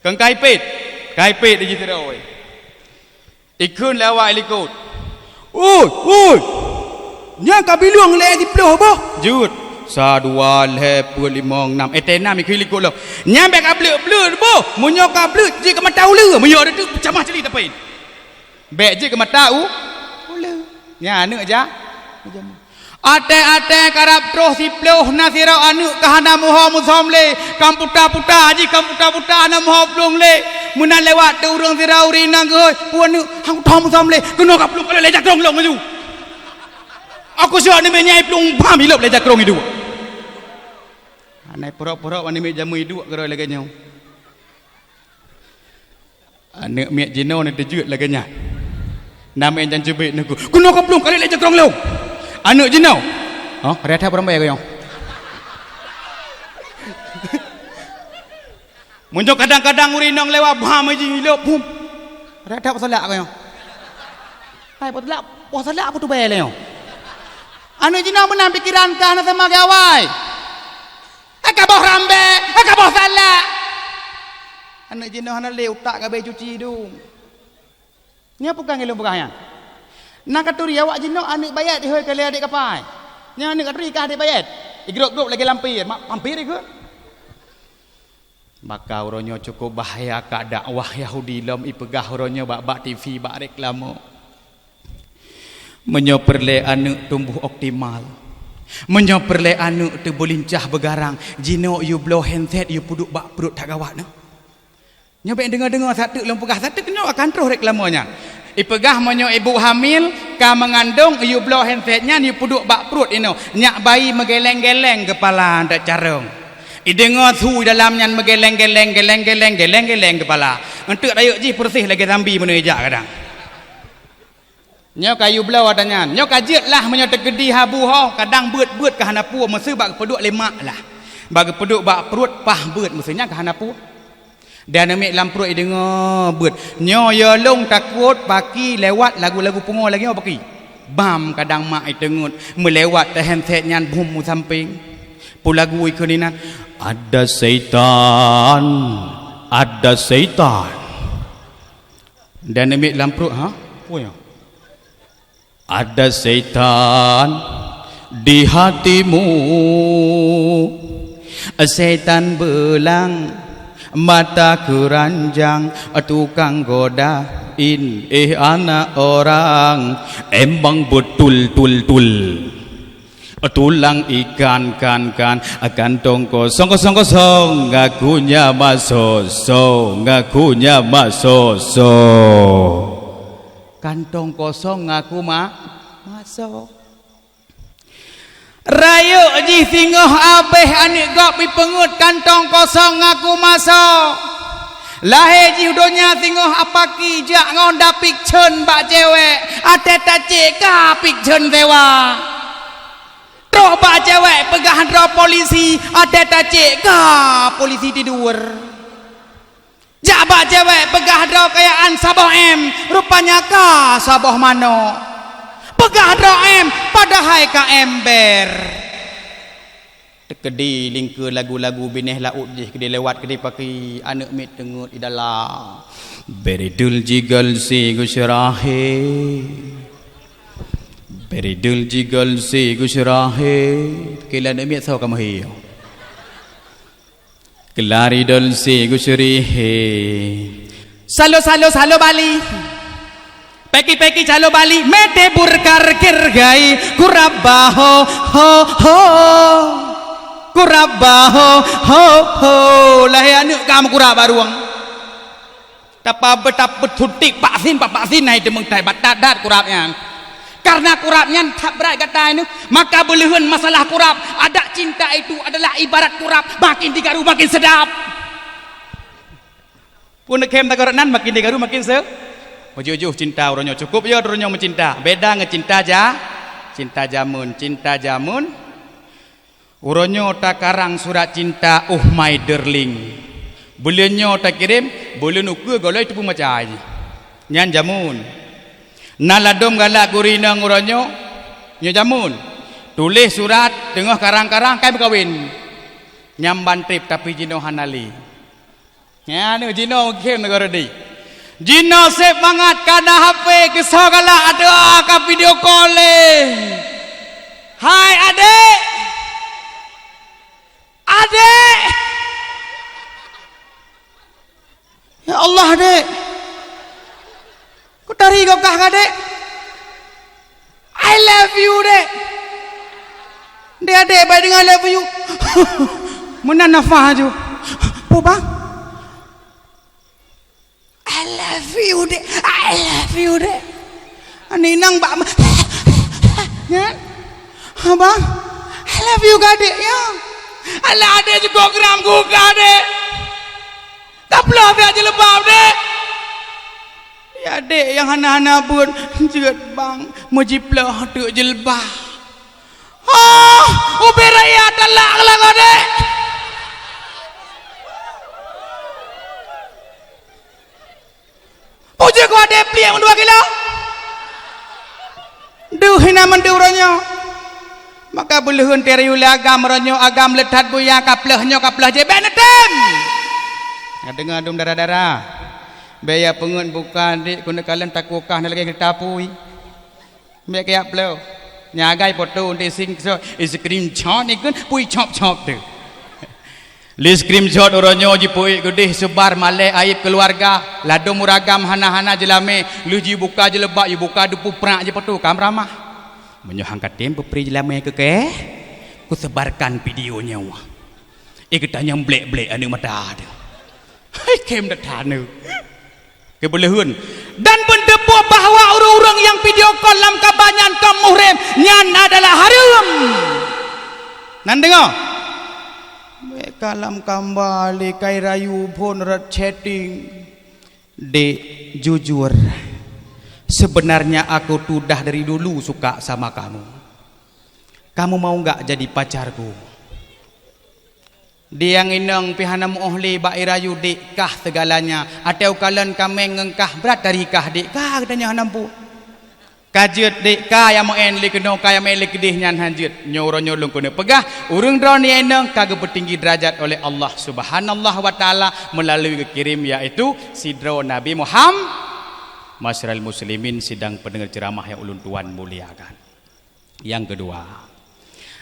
Keu kai pet, kai pet di jih sidroe. Ikheun lé awak likot. "Ui, ui! Nyan ka bilueng lé jiploh boh?" "Jeuet. Sa, dua, lhèe, peuet, limong, nam." Eh, teuh nam ikheun likot lom. "Nyan bèk ka bleuet-bleuet boh. Meunyoe ka bleuet, jeuet keu mata uleue. Meunyoe deuh teuk peucamah cili tapén." Bèk jeuet keu mata u-, uleue. Nyan aneuk ja-, jameun. Até-até karab troh siploh na sidroe aneuk ka hana meuho musöm lé, ka meuputa-puta jih ka meuputa-puta hana meuho plueng lé. Meunan lewat teuk ureueng sidroe ureueng inong geuhôi, "Peue aneuk, han kutoh musöm lé, keunoe ka plueng ka lheueh lé jakrong lôn laju." Aku siyok aneuk miet nyan plueng bam ilop lé jakrong iduek. Hana purok-purok aneuk miet jameun iduek keudroe lagèe nyoe. Aneuk miet jinoe neuteujeuet lagèe nyan. Nam en jan cubit neuku, "Keunoe ka plueng ka lheueh lé jakrong lôn." Aneuk jinoe. Hah, raya that barang bayèe keu nyoe. Meunyoe kadang-kadang ureueng inong lewat, bam jih ilop, bum. Raya that poh salak keu nyoe. Hai, poh salak, poh salak apa tu bayèe lé nyoe? Aneuk jinoe meunan pikeran ka hana sama gawai. Eh, ka boh rambèe, eh, ka boh salak. Aneuk jinoe hana lé utak ka abéh cuci dum. Nyan peue ka lôn peugah nyan. Na katuri awak jinoe aneuk baiet ihôi ka lé adék kapai. Nyan aneuk katuri ka adék baiet. Igrôp-grôp lagèe lampir, mak, lampir ikheun. Maka uroe nyoe cukôp bahaya ka dakwah Yahudi lom ipeugah uroe nyoe bak, bak TV, bak reklame. Meunyoe peureulèe aneuk tumboh optimal, meunyoe peureulèe aneuk teubeulincah beugarang, jinoe yue bloe handset yue peuduek bak pruet that gawat nyoe. Nyoe bèk deungoe-deungoe sateuk lôn peugah, sateuk nyoe akan troh reklame nyan. Ipeugah meunyoe ibu hamil ka meungandong, yue bloe handset nyan yue peuduek bak pruet inoe, nyak bayi meugeleng-geleng keupala that carông. Ideungoe su dalam nyan meugeleng-geleng, geleng-geleng, geleng-geleng keupala. Eunteuk rayeuk jih peureuseh lagèe zambi meunyoe ijak kadang. Nyoe ka yue bloe ata nyan. Nyoe ka jeuet lah meunyoe teukeudi habu ho, kadang beuet-beuet ka hana peue, meuseu bak geupeuduek lé mak lah. Bak geupeuduek bak pruet, pah beuet, meuseunya ka hana puih. Dan aneuk miet lam pruet jideungoe beuet. Nyoe yôh lôn takot paki lewat lagu-lagu pungo lagèe nyoe paki. Bam kadang mak iteungeut meulewat teuh handset nyan bum u sampéng. Peue lagu ikheun inan, "Ada seitan, ada seitan." Dan aneuk miet lam pruet, "Ha? Peue nyoe?" Ada setan di hatimu, setan belang, mata keranjang, tukang godain, eh, anak orang, emang betul tul tul. Tulang ikan kan kan, kantong kosong kosong kosong, ngakunya masuk, so, ngakunya masuk, so. Kantong kosong ngaku ma-, maso. Rayeuk jih singoh abéh aneuk gob ipeungeut kantong kosong ngaku maso. Lahé jih donya singoh apaki jak ngon dapik cén bak cewek, até tacék ka pik cén sewa. Troh bak cewek peugah droe polisi, até tacék ka polisi tidur. Jak bak cewek peugah droe kayaan saboh M, rupanya ka saboh manok. Peugah droe M, padahai ka ember. Teukeudi lingkeue lagu-lagu binéh laôt jih keudéh lewat keudéh paki aneuk miet teungeut idala. Beridul jigol si gusurahe. Beridul jigol si gusurahe. Kila aneuk miet soe ka meuhi. Kelari dol si gusurihe. Salo, salo, salo Bali. Peki, peki, salo Bali. Mete burkar kirgai. Kurabba ho, ho, ho. Kurabba ho, ho, ho. Lahé aneuk kamu kurab baruang. Tapa betap betutik paksin, pak paksin hai teumeng tai batat dat kurab nyan. Karena kurab nyan that brat gata nyoe, maka beuleuheun masalah kurab. Adat cinta itu adalah ibarat kurab, makin digaru makin sedap. Pun khem tagarot nan makin digaru makin se. Ujoh-ujoh cinta uroe nyoe cukup ya uroe nyoe meucinta. Beda ngon cinta ja, cinta jameun, cinta jameun. Uroe nyoe takarang surat cinta, "Oh my darling." Buleuen nyoe takirém, buleuen ukeue gohlom teupeu macai. Nyan jameun. Na ladôm galak geurinong uroe nyoe, nyoe jameun. Tuléh surat teungoh karang-karang kai meukawen. Nyan ban trép tapi jinoe hana lé. Nyan jinoe khem nanggroe di. Jinoe sép mangat ka na H P keusoe galak adoe ka video call lé. Hai adék! Adék! Ya Allah, Dék. Kutari gokah ka, Dék. I love you, Dék. Dék, Dék, baik dengan I love you. Meunan nafah aju. Peue bang? I love you, Dék. I love you, Dék. Ani nang bak ma-, nyan. Abang, I love you, Dék, ya. Alah, Dék, cukup geram gugah, Dék. Kaploh biak jilbab, Dék. Ya, Dék, nyang hana-hana buet, jeuet bang, meujiploh teuk jilbab. Oh, ubé raya talak lah kau, Dék. Puji keu Dék pliek meudua kilo. Deuh hina mandum uroe nyoe. Maka beuleuheun teri ulée agam uroe nyoe, agam le that buya kaploh nyoe kaploh jih bék neutem. Nyoe deungoe dum dara-dara. Bék ya peungeut buka dik keuneuk kalon takukah na lagée geutapui. Bék keuyak ploh. Nyagai foto untuk screenshot, screenshot ni kan pui chop-chop tu. Li screenshot uroe nyoe jipeuék keudeh seubar malée aib keuluwarga, ladôm uragam hana-hana jeulamé, lheueh jibuka jilbab, jibuka dupu prak jipotoe kam ramah. Meunyoe han katem peupri jeulamé keu kée, kusebarkan video nyoe. Eh, geutanyong blek-blek aneuk mata teuh. Hai, kém that-that nyoe. Keubeuleuheun. Dan beuteupeue bahwa ureuëng-ureuëng nyang video call lam kaba nyan kon muhrim, nyan adalah hareuem. Nan deungoe. Bék ka lam kaba lé kai rayu phon rot chatting. Dek, jujur. Sebenarnya aku tuh dah dari dulu suka sama kamu. Kamu mau nggak jadi pacarku? Di nyang inong pih hana meu'oh lé bak i rayu dek kah seugalanya. Até u kalon kaméng ngon kah brat tari kah dek kah geutanyoe hana muphom. Ka jeuet dek kah nyang meu'én lé keunoe kah nyang meu'én lé keudeh nyan han jeuet. Nyoe uroe nyoe lôn keuneuk peugah, ureuëng droeneuh nyang inong ka geupeutinggi deurajat oleh Allah Subhanahu wa Taala meulalu geukirém yaitu sidroe Nabi Muhammad. Masyarul muslimin sidang pendengar ceramah nyang ulôn tuan muliakan. Nyang keudua,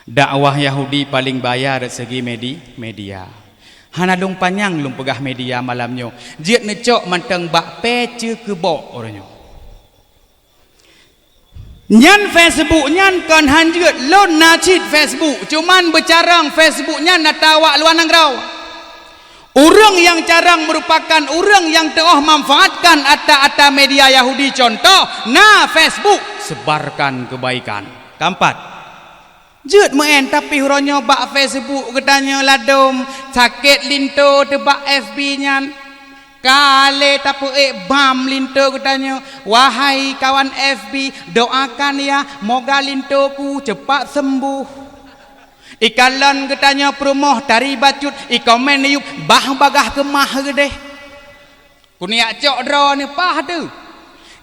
dakwah Yahudi paleng bahaya dari segi medi-, media. Hana lôn panyang lôn peugah media malam nyoe. Jeuet neucok mantong bak pèe ceukeubok uroe nyoe. Nyan Facebook nyan kon han jeuet, lôn na cit Facebook, cuman beucarông Facebook nyan na tawak luwa nanggroe. Ureuëng nyang carông meurupakan ureuëng nyang teuoh manfaatkan ata-ata media Yahudi, contoh na Facebook, sebarkan kebaikan. Keempat, jeuet meu'én tapi uroe nyoe bak Facebook geutanyoe ladom sakét linto teuh bak F B nyan. Ka lé tapeuék bam linto geutanyoe, wahai kawan F B, doakan ya, moga lintoku cepat sembuh. Ikalon geutanyoe peurumoh tari bacut, ikomen niyup bah bagah keumah geudeh. Kuniak cok droeneuh paih teuh.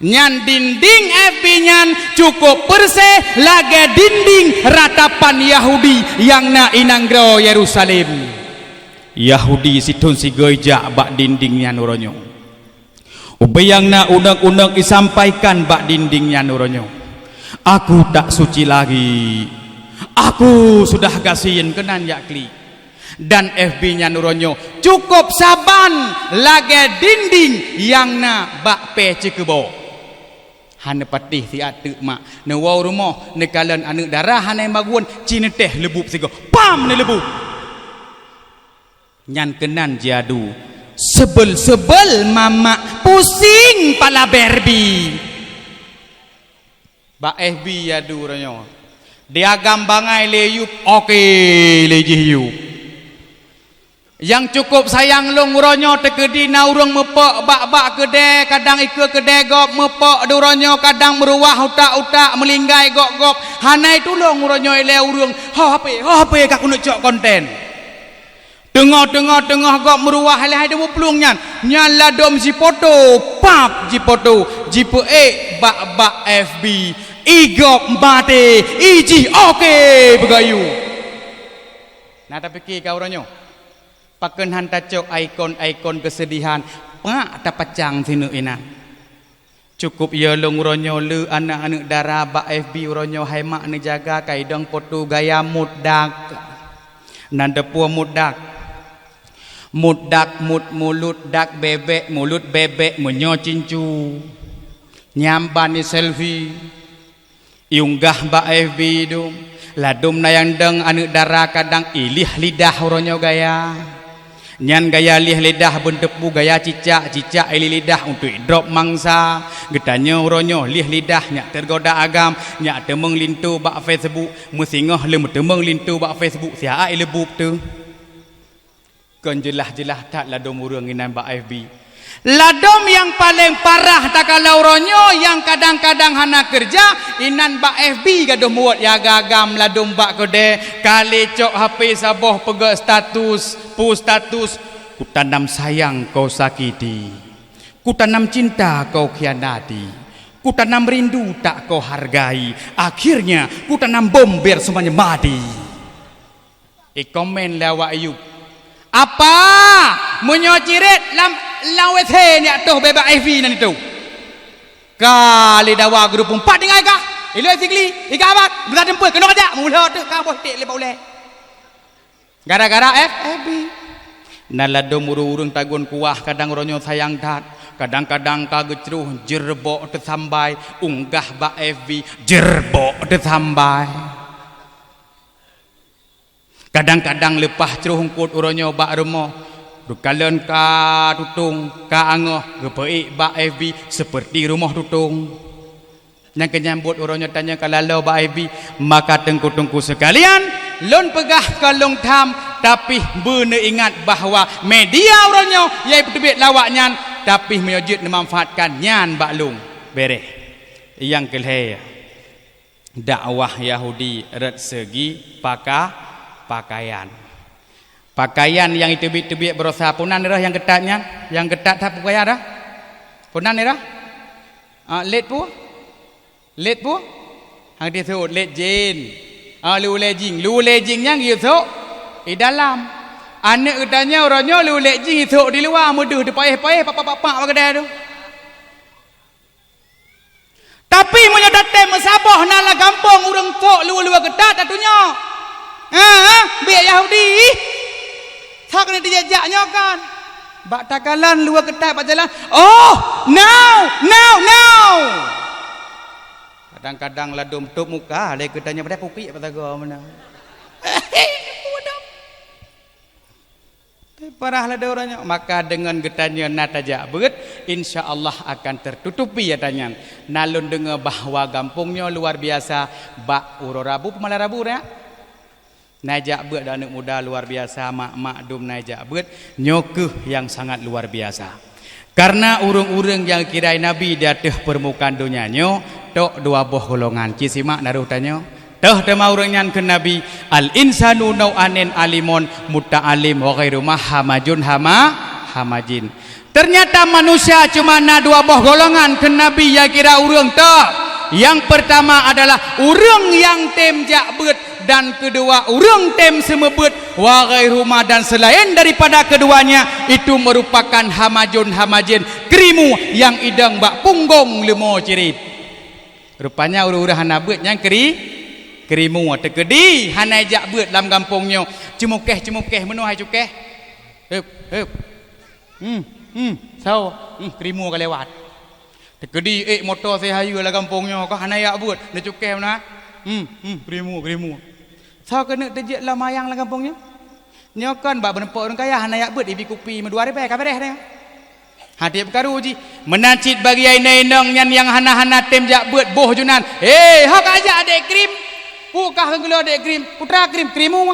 Nyan dinding F B nyan cukup peureuseh lagée dinding ratapan Yahudi nyang na i nanggroe Yerusalem. Yahudi sithon sigoe jak bak dinding nyan uroe nyoe. Ubé nyang na uneuk-uneuk jisampaikan bak dinding nyan uroe nyoe, "Aku tak suci lagi. Aku sudah gasien," keunan jak klik. Dan F B nyan uroe nyoe cukup saban lagée dinding nyang na bak pèe ceukeubok. Hana patéh siat teuk mak, neuwoe rumoh, neukalon aneuëk dara hana magun, ci neutéh leubub sigoe, pam neuleubu. Nyan keunan jiadu, "Sebel-sebel mamak, pusing pala Barbie." Bak F B adu uroe nyoe. Diagam bangai lé yup, oke lé jih yup. Nyang cukup sayang lôn uroe nyoe teukeudi na ureuëng meupok bak-bak keudée, kadang ikeue keudée gob meupok di uroe nyoe, kadang meuruwah utak-utak meulinggai gop-gop. Hana itulông uroe nyoe ilée ureuëng, "Ho hape, ho hape ka keuneuk cok konten." Teungoh-teungoh teungoh gob meuruwah lé hai deuh muplung nyan, nyan ladom jipoto, pap jipoto, jipeuék bak-bak F B, i gob maté, i jih oke beugayue. Na tapike ka uroe nyoe, pakon han tacok ikon-ikon keusedihan, pak tapacang sineuk inan. Cukup yo lôn uroe nyoe le aneuëk-aneuëk dara bak F B uroe nyoe hai mak neujaga kaidong poto gaya mut dak. Nan deupue mut dak. Mut dak, mut mulut dak bebek, mulut bebek meunyoe cincu. Nyam ban i selfie. Iunggah bak F B dum. Ladom na nyang dong aneuëk dara kadang ilieh lidah uroe nyoe gaya. Nyan gaya lieh lidah beunteupeu gaya cicak, cicak ilih lidah untuk idrop mangsa. Geutanyoe uroe nyoe lieh lidah nyak teugoda agam, nyak teumeung linto bak Facebook, meusingoh lé meuteumeung linto bak Facebook siat ai leubub teuh. Kon jeulaih-jeulaih that ladom ureuëng inan bak F B. Ladom nyang paleng parah takalon uroe nyoe nyang kadang-kadang hana keureuja, inan bak F B gadôh muwot ya agam ladom bak keudée, ka lé cok hape saboh peugét status, pu status, "Kutanam sayang kau sakiti, kutanam cinta kau khianati, kutanam rindu tak kau hargai, akhirnya kutanam bom biar semuanya mati." Ikomen lé awak Ayub, "Apa? Meunyoe ciret lam, lam W C nyak toh bebak F B nan itu." Ka lé dawa geurupueng pat tinggai kah? Iloi sigli, iga abat, meusa teumpeuet keunoe kajak, meulhot teuh ka boh ték lé bak ulée. Gara-gara F, F B. Na ladom ureuëng-ureuëng tagun kuah kadang uroe nyoe sayang that, kadang-kadang ka geucroh jerbok teusambai, unggah bak F B jerbok teusambai. Kadang-kadang leupah croh eungkot uroe nyoe bak rumoh, geukalon ka tutong, ka angoh, geupeuék bak F B seperti rumoh tutong. Nyang keu nyan buet uroe nyoe tanyoe ka laloe bak F B, maka teungku-teungku seukalian, lôn peugah ka lôn tham, tapi beuneuingat bahwa media uroe nyoe nyang peuteubiet lawak nyan, tapi meunyoe jeuet neumanfaatkan nyan bak lôn, bereh. Nyang keu lhée, dakwah Yahudi rot seugi paka-, pakaian. Pakaian nyang jiteubiet-teubiet baroesa, peue nan nirah nyang keutat nyan? Nyang keutat that pakaian dah? Peue nan nirah? Ah, lét peue? Lét peue? Hana jisôk, lét jén. Ah, lé ulèe jing. Lé ulèe jing nyan jisôk di dalam. Aneuk geutanyoe uroe nyoe lé ulèe jing jisôk di luwa, meudeuh teupaéh-paéh, pak-pak-pak bak keudè teuh. Tapi meunyoe tatém meusaboh na lam gampông ureueng sôk luwa-luwa keutat, tatunyok. Ha, ha, biek Yahudi. Soe keuneuk jijak nyoe kan? Bak takalon luwa keutat bak jalan. Oh, no, no, no. Kadang-kadang ladôm tôp muka, lé geutanyoe padahai pupiek bak sagoe meunan. Parah ladôm uroe nyoe. Maka deungon geutanyoe na tajak beuet, insya Allah akan tertutupi ata nyan. Na lôn deungoe bahwa gampông nyoe luar biasa bak uroe Rabu, peumalam Rabu nyan. Na jak beuet aneuk muda luar biasa, mak-mak dum na jak beuet, nyoe keuh nyang sangat luar biasa. Kareuna ureueng-ureueng nyang kira Nabi di ateueh peurmukaan donya nyoe, tok dua boh golongan. Ci simak na roh tanyoe. Toh teuma ureueng nyan kheun Nabi, "Al-insanu nau'anin alimun muta'alim wa ghairu ma hamajun hama-, hamajin." Teunyata manusia cuma na dua boh golongan kheun Nabi nyang kira ureueng toh. Nyang peurtama adalah ureueng nyang tem jak beuet dan keudua ureueng tem seumeubeuet wa ghairu ma dan seulaén daripada keuduanya itu meurupakan hamajun hamajin, krimu nyang idong bak punggong leumo cirit. Rupanya ureueng-ureueng hana beuet nyan kri-, krimu. Teukeudi hana jak beuet lam gampông nyoe, ceumukeh-ceumukeh meunoe hai cukeh. Heup, heup. Hmm, hmm, sawo, hmm, krimu ka lewat. Teukeudi ék moto seuhayeue lam gampông nyoe ka hana jak beuet, neucukeh meunoe. Hmm, hmm, krimu, krimu. Sawo keuneuk teujeuet lam mayang lam gampông nyoe. Nyoe kon bak beuneupok ureueng kaya hana jak beuet, ibi kupi meudua ribèe ka beureh nyoe. Hana peukaru jih. Meunan cit bagi inong-inong nyan nyang hana-hana tem jak beuet boh ju nan. He, ho ka jak adék krim? Peue kah keugeulong adék krim? Putra krim, krimu.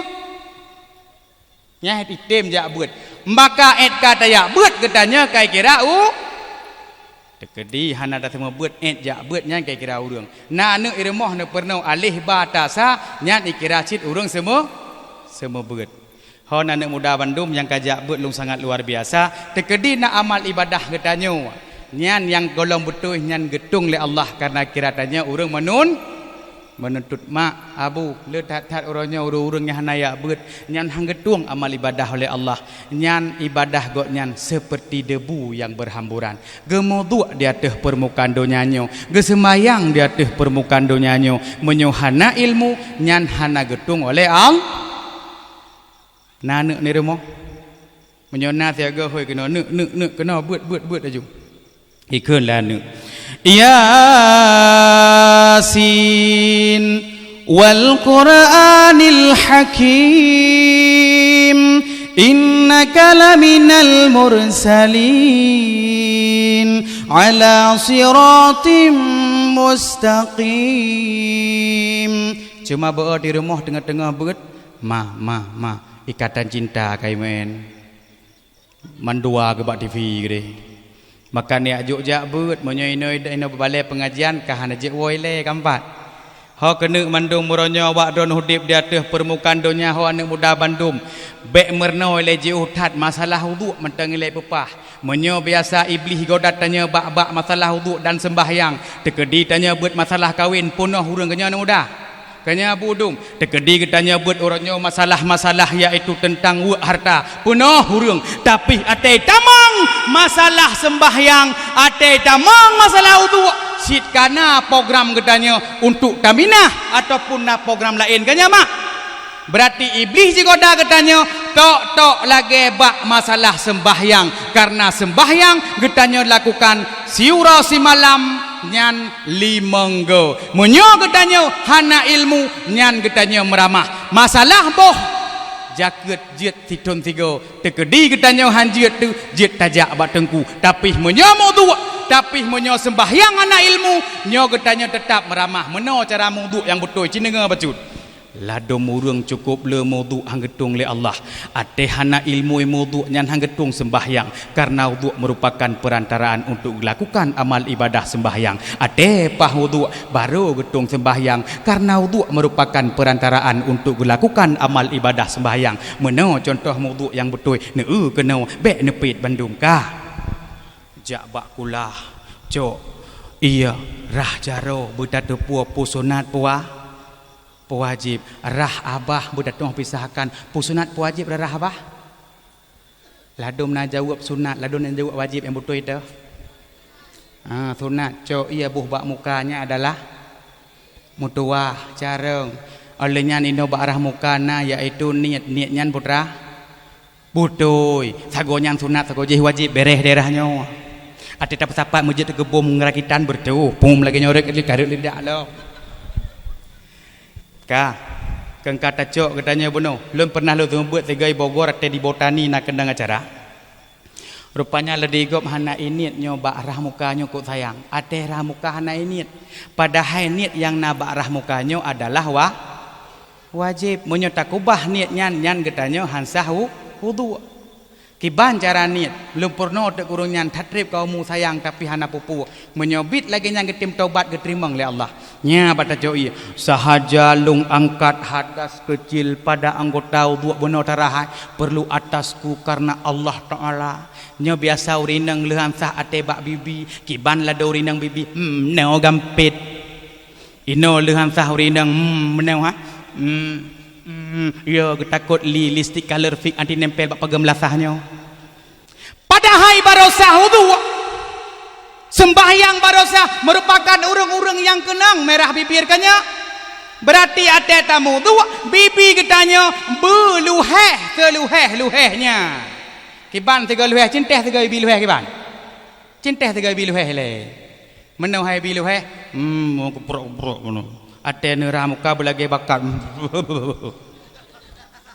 Nyan item jak beuet. Maka ék ka tajak beuet geutanyoe kai kira u. Teukeudi hana taseumeubeuet ék jak beuet nyan kai kira ureueng. Na aneuk i rumoh neupeurunoe aléh ba ta sa nyan ikira cit ureueng seumeu-, seumeu beuet. Hon aneuk muda bandum nyang ka jak beuet lôn sangat luar biasa, teukeudi na amal ibadah geutanyoe. Nyan nyang gohlom beutôi nyan geutueng lé Allah kareuna kira tanyoe ureueng meunun-, meununtut mak, abu, le that-that uroe nyoe ureueng-ureueng nyang hana jak beuet, nyan han geutueng amal ibadah oleh Allah. Nyan ibadah gobnyan seperti debu nyang berhamburan. Geumeuduek di ateueh peurmukaan donya nyoe, geuseumayang di ateueh peurmukaan donya nyoe, meunyoe hana ilmu, nyan hana geutueng oleh Allah. Na aneuk di rumoh? Meunyoe na siaga hôi keunoe, neuk, neuk, neuk, keunoe, beuet, beuet, beuet laju. Ikheun lé aneuk. Yasin wal Qur'anil Hakim, innaka laminal mursalin, ala siratim mustaqim. Cuma beu di rumoh teungoh-teungoh beuet, ma, ma, ma. Ikatan cinta ka imeu'en. Mandua keu bak T V keudeh. Maka neujak jok jak beuet, meunyoe inoe, inoe beubalée peungajian, ka hana jeuet woe ilée ka meupat. Ho keuneuk mandum uroe nyoe awak droeneuh udeb di ateueh peurmukaan donya, ho aneuk muda bandum. Bék meurunoe ilée jiôh that masalah uduk mantong ilée peupah. Meunyoe biasa Iblih goda tanyoe bak-bak masalah uduk dan seumbahyang, teukeudi tanyoe beuet masalah kawen, peunoh ureuëng keunyoe aneuk muda. Keunyoe budum, teukeudi geutanyoe beuet uroe nyoe masalah-masalah, yaitu teuntang weuek harta. Peunoh ureuëng, tapi até tamong masalah seumbahyang, até tamong masalah uduk, cit kana program geutanyoe untuk taminah ataupun na program laén, keunyoe mak. Beurati Iblih jigoda geutanyoe tok-tok lagée bak masalah seumbahyang, kareuna seumbahyang geutanyoe lakukan siuroe simalam nyan limong go. Meunyoe geutanyoe hana ilmu, nyan geutanyoe meuramah. Masalah boh, jakeuet jeuet sithon sigo. Teukeudi geutanyoe han jeuet teuh, jeuet tajak bak teungku. Tapi meunyoe meuduek, tapi meunyoe seumbahyang hana ilmu, nyoe geutanyoe teutab meuramah. Meunoe cara meuduek nyang beutôi, ci deungoe bacut. Ladôm ureuëng cukup le meuwudhu han geutueng lé Allah. Até hana ilmu meuwudhu nyan han geutueng seumbahyang, karena wudhu merupakan perantaraan untuk gelakukan amal ibadah seumbahyang. Até paih wudhu baru geutueng seumbahyang, karena wudhu merupakan perantaraan untuk gelakukan amal ibadah seumbahyang. Meunoe contoh meuwudhu nyang beutôi, neu keunoe bék neupit bandum ka. Jak bak kulah, cok, iya, rhah jaroe beutateupeue peue sunat peue wa-, peue wajéb, rhah abah beutateupeue pisahkan peue sunat peue wajéb rhah abah. Ladôm na jaweueb sunat, ladôm na jaweueb wajéb nyang beutôi teuh. Ah, sunat, cok, iya, boh bak muka nyan adalah meutuwah, carông. Óh lheueh nyan inoe bak rhah muka na, yaitu niet, niet nyan putra. Beutôi, sagoe nyan sunat, sagoe jih wajéb, béréh daerah nyoe. Até tapeusapat meujeuet teugeubom rakitan beureutoh, pum lagée nyoe rek, kareuek lidak lom. Ka, keu ka tacok geutanyoe bunoe. Lôn pernah lôn seumeubeuet sigoe Bogor até di Botani na keunong acara. Rupanya lé di gob hana iniet nyoe bak rhah muka nyoe kok sayang. Até rhah muka hana iniet. Padahai niet nyang na bak rhah muka nyoe adalah wa-, wajéb. Meunyoe takubah niet nyan, nyan geutanyoe han sah wu-, wudhu. Kiban cara niet, lôn peurunoe teuk ureuëng nyan that treb ka umu sayang tapi hana peue-peue. Meunyoe bit lagée nyan geutem taubat geuteurimong lé Allah. Nya bak tacok ié, sahaja lôn angkat hadas keucil pada anggota uduk bunoe tarahai, perlu atasku karena Allah Taala. Nyoe biasa ureuëng inong lheueh ansah até bak bibi, kiban ladôm ureuëng inong bibi, hmm, meunoe gampét. Inoe lheueh ansah ureuëng inong, hmm, meunoe ha? Hmm, hmm, ya geutakot li lipstik color fix anti nempel bak pageue meulasah nyoe. Padahai baroesa uduk, sembahyang baroesa merupakan ureuëng-ureuëng nyang keunong mirah bibir ka nyoe. Berarti até tamu uduk, bibi geutanyoe beuluhéh seuluhéh-luhéh nyan. Kiban sigoe luhéh, cintéh sigoe bibi luhéh kiban. Cintéh sigoe bibi luhéh lé. Meunoe hai bibi luhéh, hmm, kuprok-kuprok meunoe. Até neurah muka beulagée bakat.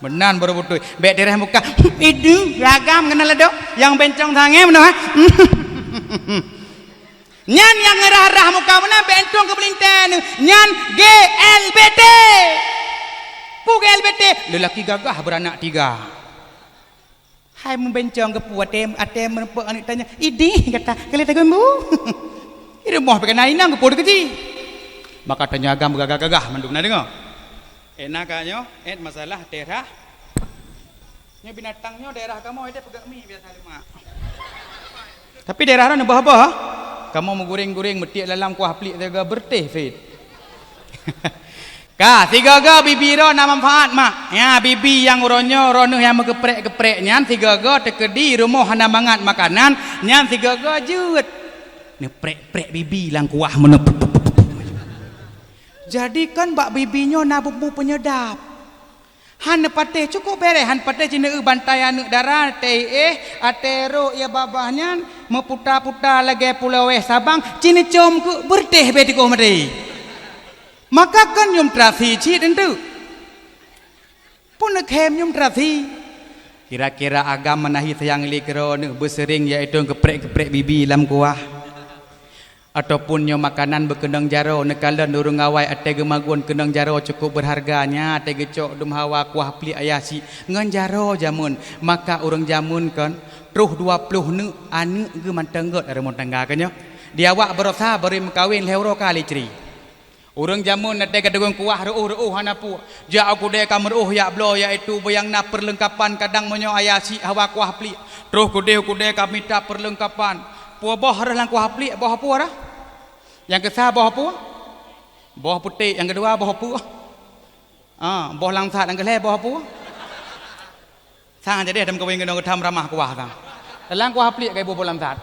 Meunan baru beutôi. Bék dirah muka. Idu, ragam keunan ladôm. Nyang bencong sangé meunoe, ha? Nyan nyang ngeurah-rah muka meunan bék entong keu beulintèe nyoe. Nyan G L B T. Peue G L B T? Lelaki gagah beranak tiga. Hai meubencong geupeu até, até meureumpok aneuk tanyoe, "Idih," gata, "keu lé tagun bu." Di rumoh pih kana inong geupeu teukeji. Maka tanyoe agam beugagah-gagah mandum na deungoe. Ena ka nyoe, et masalah daerah. Nyoe binatang nyoe daerah kamoe, dia peugah mi biasa lemak. Tapi daerah nyoe bah-bah. Kamoe meuguring-guring meutiek lalam kuah plik teuga beurteh fit. Ka, sigoe-goe bibi droe na manfaat, mak. Nya, bibi nyang uroe nyoe, uroe neuh nyang meugeprek-geprek nyan, sigoe-goe teukeudi rumoh hana mangat makanan, nyan sigoe-goe jeuet. Neuprek-prek bibi lam kuah meunoe. Jadi kan bak bibi nyoe na bumbu penyedap. Han neupatéh, cukup béréh, han patéh ci neueu bantai aneuk dara, até éh, até rok ya babah nyan, meuputa-puta lagée pulo wéh sabang, ci neucom keu beurteh bé tikoh maté. Maka kon nyum terasi cit enteuk. Pun neukhém nyum terasi. Kira-kira agam meunahi sayang lé keudroe neuh beuseuring yaitu geuprek-geuprek bibi lam kuah. Ataupun nyoe makanan beukeunong jaroe, neukalon ureuëng awai até geumagun keunong jaroe cukup beurharga, nya até geucok dum hawa kuah plik ayah cit ngon jaroe jameun. Maka ureuëng jameun kon troh dua ploh neuk aneuk geuh mantong gét rumoh tangga keunyoe. Di awak baroesa barui meukawen lhée uroe ka lé cri. Ureuëng jameun até ka deungon kuah reuôh-reuôh hana peue. Jak u keudée ka meureuôh jak bloe, yaitu beunyang na peurleungkapan kadang meunyoe ayah cit hawa kuah plik. Troh keudeh u keudée ka mita peurleungkapan. Peue boh reuh lam kuah plik, boh peue reuh? Nyang keusa boh peue? Boh putéh, nyang keudua boh peue? Ah, boh langsat nyang keulhée boh peue? Sang jadi ada meukawen keunoe geutam ramah kuah sang. Dalam kuah plik ka iboh boh langsat.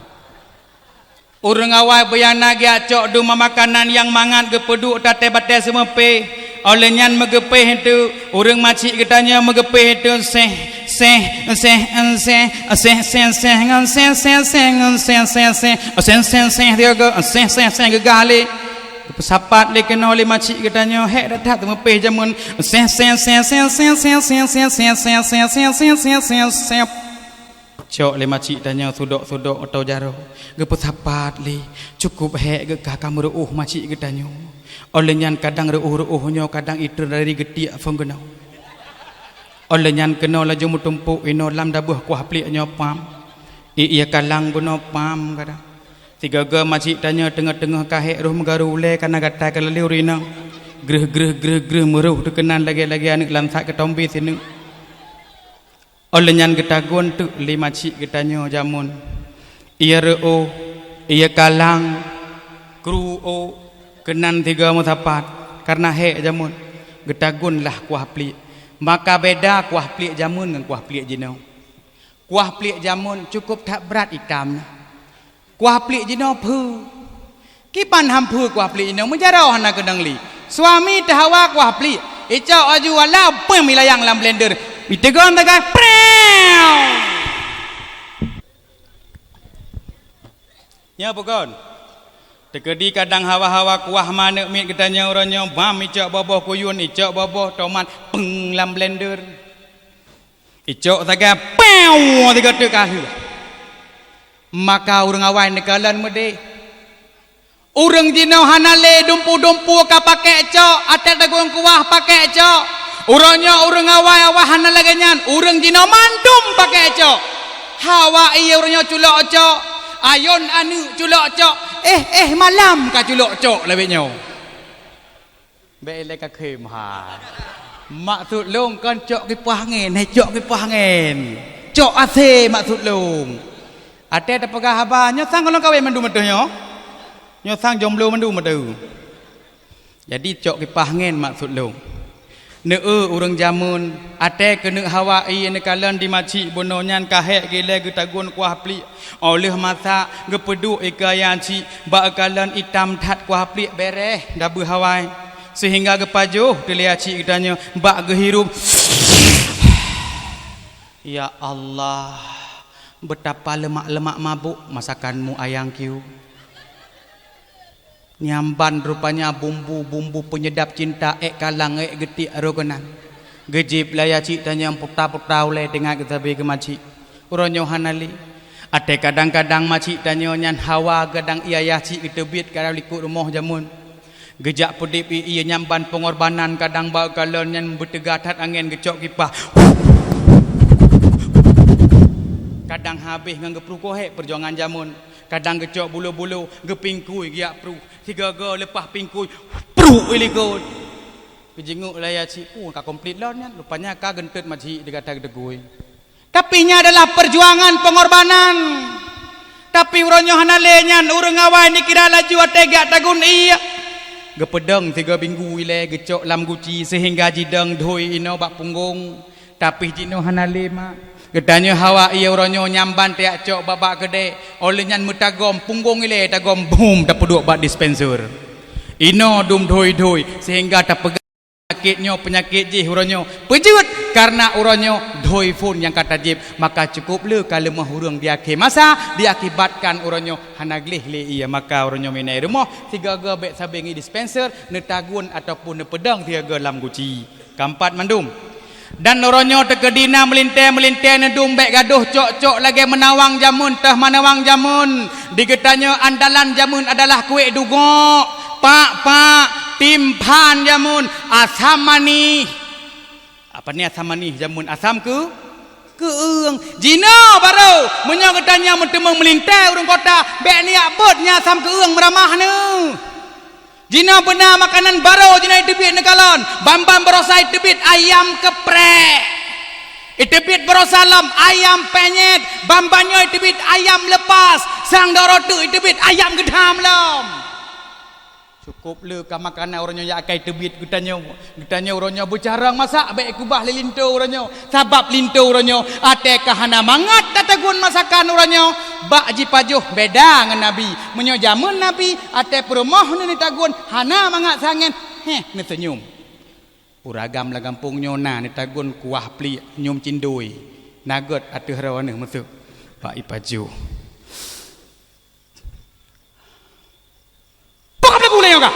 Ureuëng awai beunyang na geujak cok dum makanan nyang mangat geupeuduek taté batée seumeupéh. Óh lheueh nyan meugeupéh teuk, ureuëng macik geutanyoe meugeupéh teuk séh, séh, séh, séh, séh, séh, séh, ngon séh, séh, séh, ngon séh, séh, séh, séh, séh, séh, tiga, séh, séh, séh, geugah lé. Geupeusapat lé keunoe lé macik geutanyoe, hék that-that teumeupéh jameun. Séh, séh, séh, séh, séh, séh, séh, séh, séh, séh, séh, séh, séh, séh, séh. Cok lé macik tanyoe sudok-sudok atau jaroe, geupeusapat lé, cukup hék geuka ka meureuôh macik geutanyoe. Óh lheueh nyan kadang reuôh-reuôh nyoe kadang item dari geutiek phon keunoe. Óh lheueh nyan keunoe laju meutumpôk inoe lam dabeuh kuah pliek nyoe pam. Ié kalang bunoe pam kadang. Sigoe-goe macik tanyoe teungoh-teungoh ka hék rôh meugaru ulée kana gata ka lheueh ureueng inong. Greuh, greuh, greuh, greuh meurôh teukeunan lagée-lagée aneuëk lam sak keutombi sineuk. Óh lheueh nyan geutagun teuk lé macik geutanyoe jameun. Ié reuôh, ié kalang, kru ôk, keunan sigoe meusapat, kareuna hék jameun. Geutagun lah kuah pliek. Maka beda kuah pliek jameun ngon kuah pliek jinoe. Kuah pliek jameun cukup that brat itam na. Kuah pliek jinoe phe. Kiban ham phe kuah pliek jinoe meujaroe hana keunong li. Suami teuhawa kuah pliek. Icok aju ala peuem ilayang lam blender. Itegon tagai. Prew! Nyoe peukon. Teukeudi kadang hawa-hawa kuah manök miet geutanyoe uroe nyoe bam icok boboh kuyun, icok boboh tomat, peng lam blender. Icok sagai, pew, tiga teuk ka heueh. Maka ureuëng awai neukalon meudeh. Ureuëng jinoe hana lé dumpu-dumpu ka pakék cok, até dagueng kuah pakék cok. Uroe nyoe ureuëng awai-awai hana lagée nyan, ureuëng jinoe mandum pakék cok. Hawa ié uroe nyoe culok cok, ayon aneuëk culok cok, éh, éh malam ka culok cok lawét nyoe. Bék ilée ka khem hai. Maksud lôn kon cok kipah angén, hai cok kipah angén. Cok asé maksud lôn. Até tapeugah haba, nyoe sang golom kawén mandum ateueh nyoe. Nyoe sang jomblo mandum ateueh. Jadi cok kipah angén maksud lôn. Neu-eu ureuëng jameun, até keuneuk hawa ié neukalon di macik bunoe nyan ka hék gilée geutagun kuah pliek. Óh lheueh masak, geupeuduek ikeue ayah cik, bak kalon itam that kuah pliek bereh dabeuh awai, seuhingga geupajoh teulée cik geutanyoe bak geuhirup. Ya Allah, betapa lemak-lemak mabuk masakanmu ayang kiu. Nyamban rupanya bumbu-bumbu penyedap cinta ék kalang ék geutiek roh keunan. Geujib lé ayah cik tanyoe puta-puta ulée teuingat geusabe keu macik. Uroe nyoe hana lé. Até kadang-kadang macik tanyoe nyan hawa gadang ié ayah cik geuteubiet ka likot rumoh jameun. Geujak peudeb ié nyamban peungorbanan kadang bak kalon nyan beuteuga that angén geucok kipah. Kadang habéh ngon geuprukoh hék peujuangan jameun. Kadang geucok bulo-bulo, geupingkui geujak pruh. Sigoe-goe leupah pingkui, pruh i likot. Geujingeuk lé ayah cik, "Uh, ka komplit lon nyan, rupanya ka geunteut macik di gata geuteugui." Tapi nyan adalah perjuangan pengorbanan. Tapi uroe nyoe hana lé nyan, ureuëng awai neukira laju até geujak tagun ié. Geupeudong sigoe minggu ilée geucok lam guci seuhingga jidong dhui inoe bak punggong. Tapi jinoe hana lé mak. Geutanyoe hawa ié uroe nyoe nyamban tajak cok bak-bak keudée. Óh lheueh nyan meutagom punggong ilée tagom bum tapeuduek bak dispenser. Inoe dum dhui-dhui seuhingga tapeugah peunyakét nyoe peunyakét jih uroe nyoe. Peue jeuet? Kareuna uroe nyoe dhui phon nyang ka tajeb, maka cukup le ka leumoh ureuëng di akhé masa diakibatkan uroe nyoe hana gleh lé ié, maka uroe nyoe minai rumoh sigoe-goe bék sabe ngi dispenser neutagun ataupun neupeudong sigoe-goe lam guci. Keempat mandum. Dan uroe nyoe teukeudi na meulintée-meulintée neudum bék gadôh cok-cok lagée meunawang jameun teuh meunawang jameun. Di geutanyoe andalan jameun adalah kuék dugok, pak-pak, timphan jameun, asam manih. Apa ni asam manih jameun? Asam keu keueung. Jinoe barô meunyoe geutanyoe meuteumeung meulintée ureuëng kota bék niyak beuet nyan asam keueung meuramah neuh. Jinoe beuna makanan barô jinoe iteubiet neukalon, bamban barosa iteubiet ayam keprek. Iteubiet barosa lom ayam penyet, bamban nyoe iteubiet ayam lepas, sang doro teuk iteubiet ayam geudam lom. Cukup le ka makanan uroe nyoe jak akai teubiet geutanyoe. Geutanyoe uroe nyoe beucarông masak bék kubah lé linto uroe nyoe. Sabab linto uroe nyoe até ka hana mangat tatagun masakan uroe nyoe. Bak jipajoh beda ngon Nabi. Meunyoe jameun Nabi, até peurumoh neuh neutagun hana mangat sangén, héh, neuseunyum. Ureuëng agam lam gampông nyoe na neutagun kuah pliek nyum cindui. Na gét ateueh droeneuh meuseuk. Bak ipajoh. Peue ka peulaku lé nyoe kah?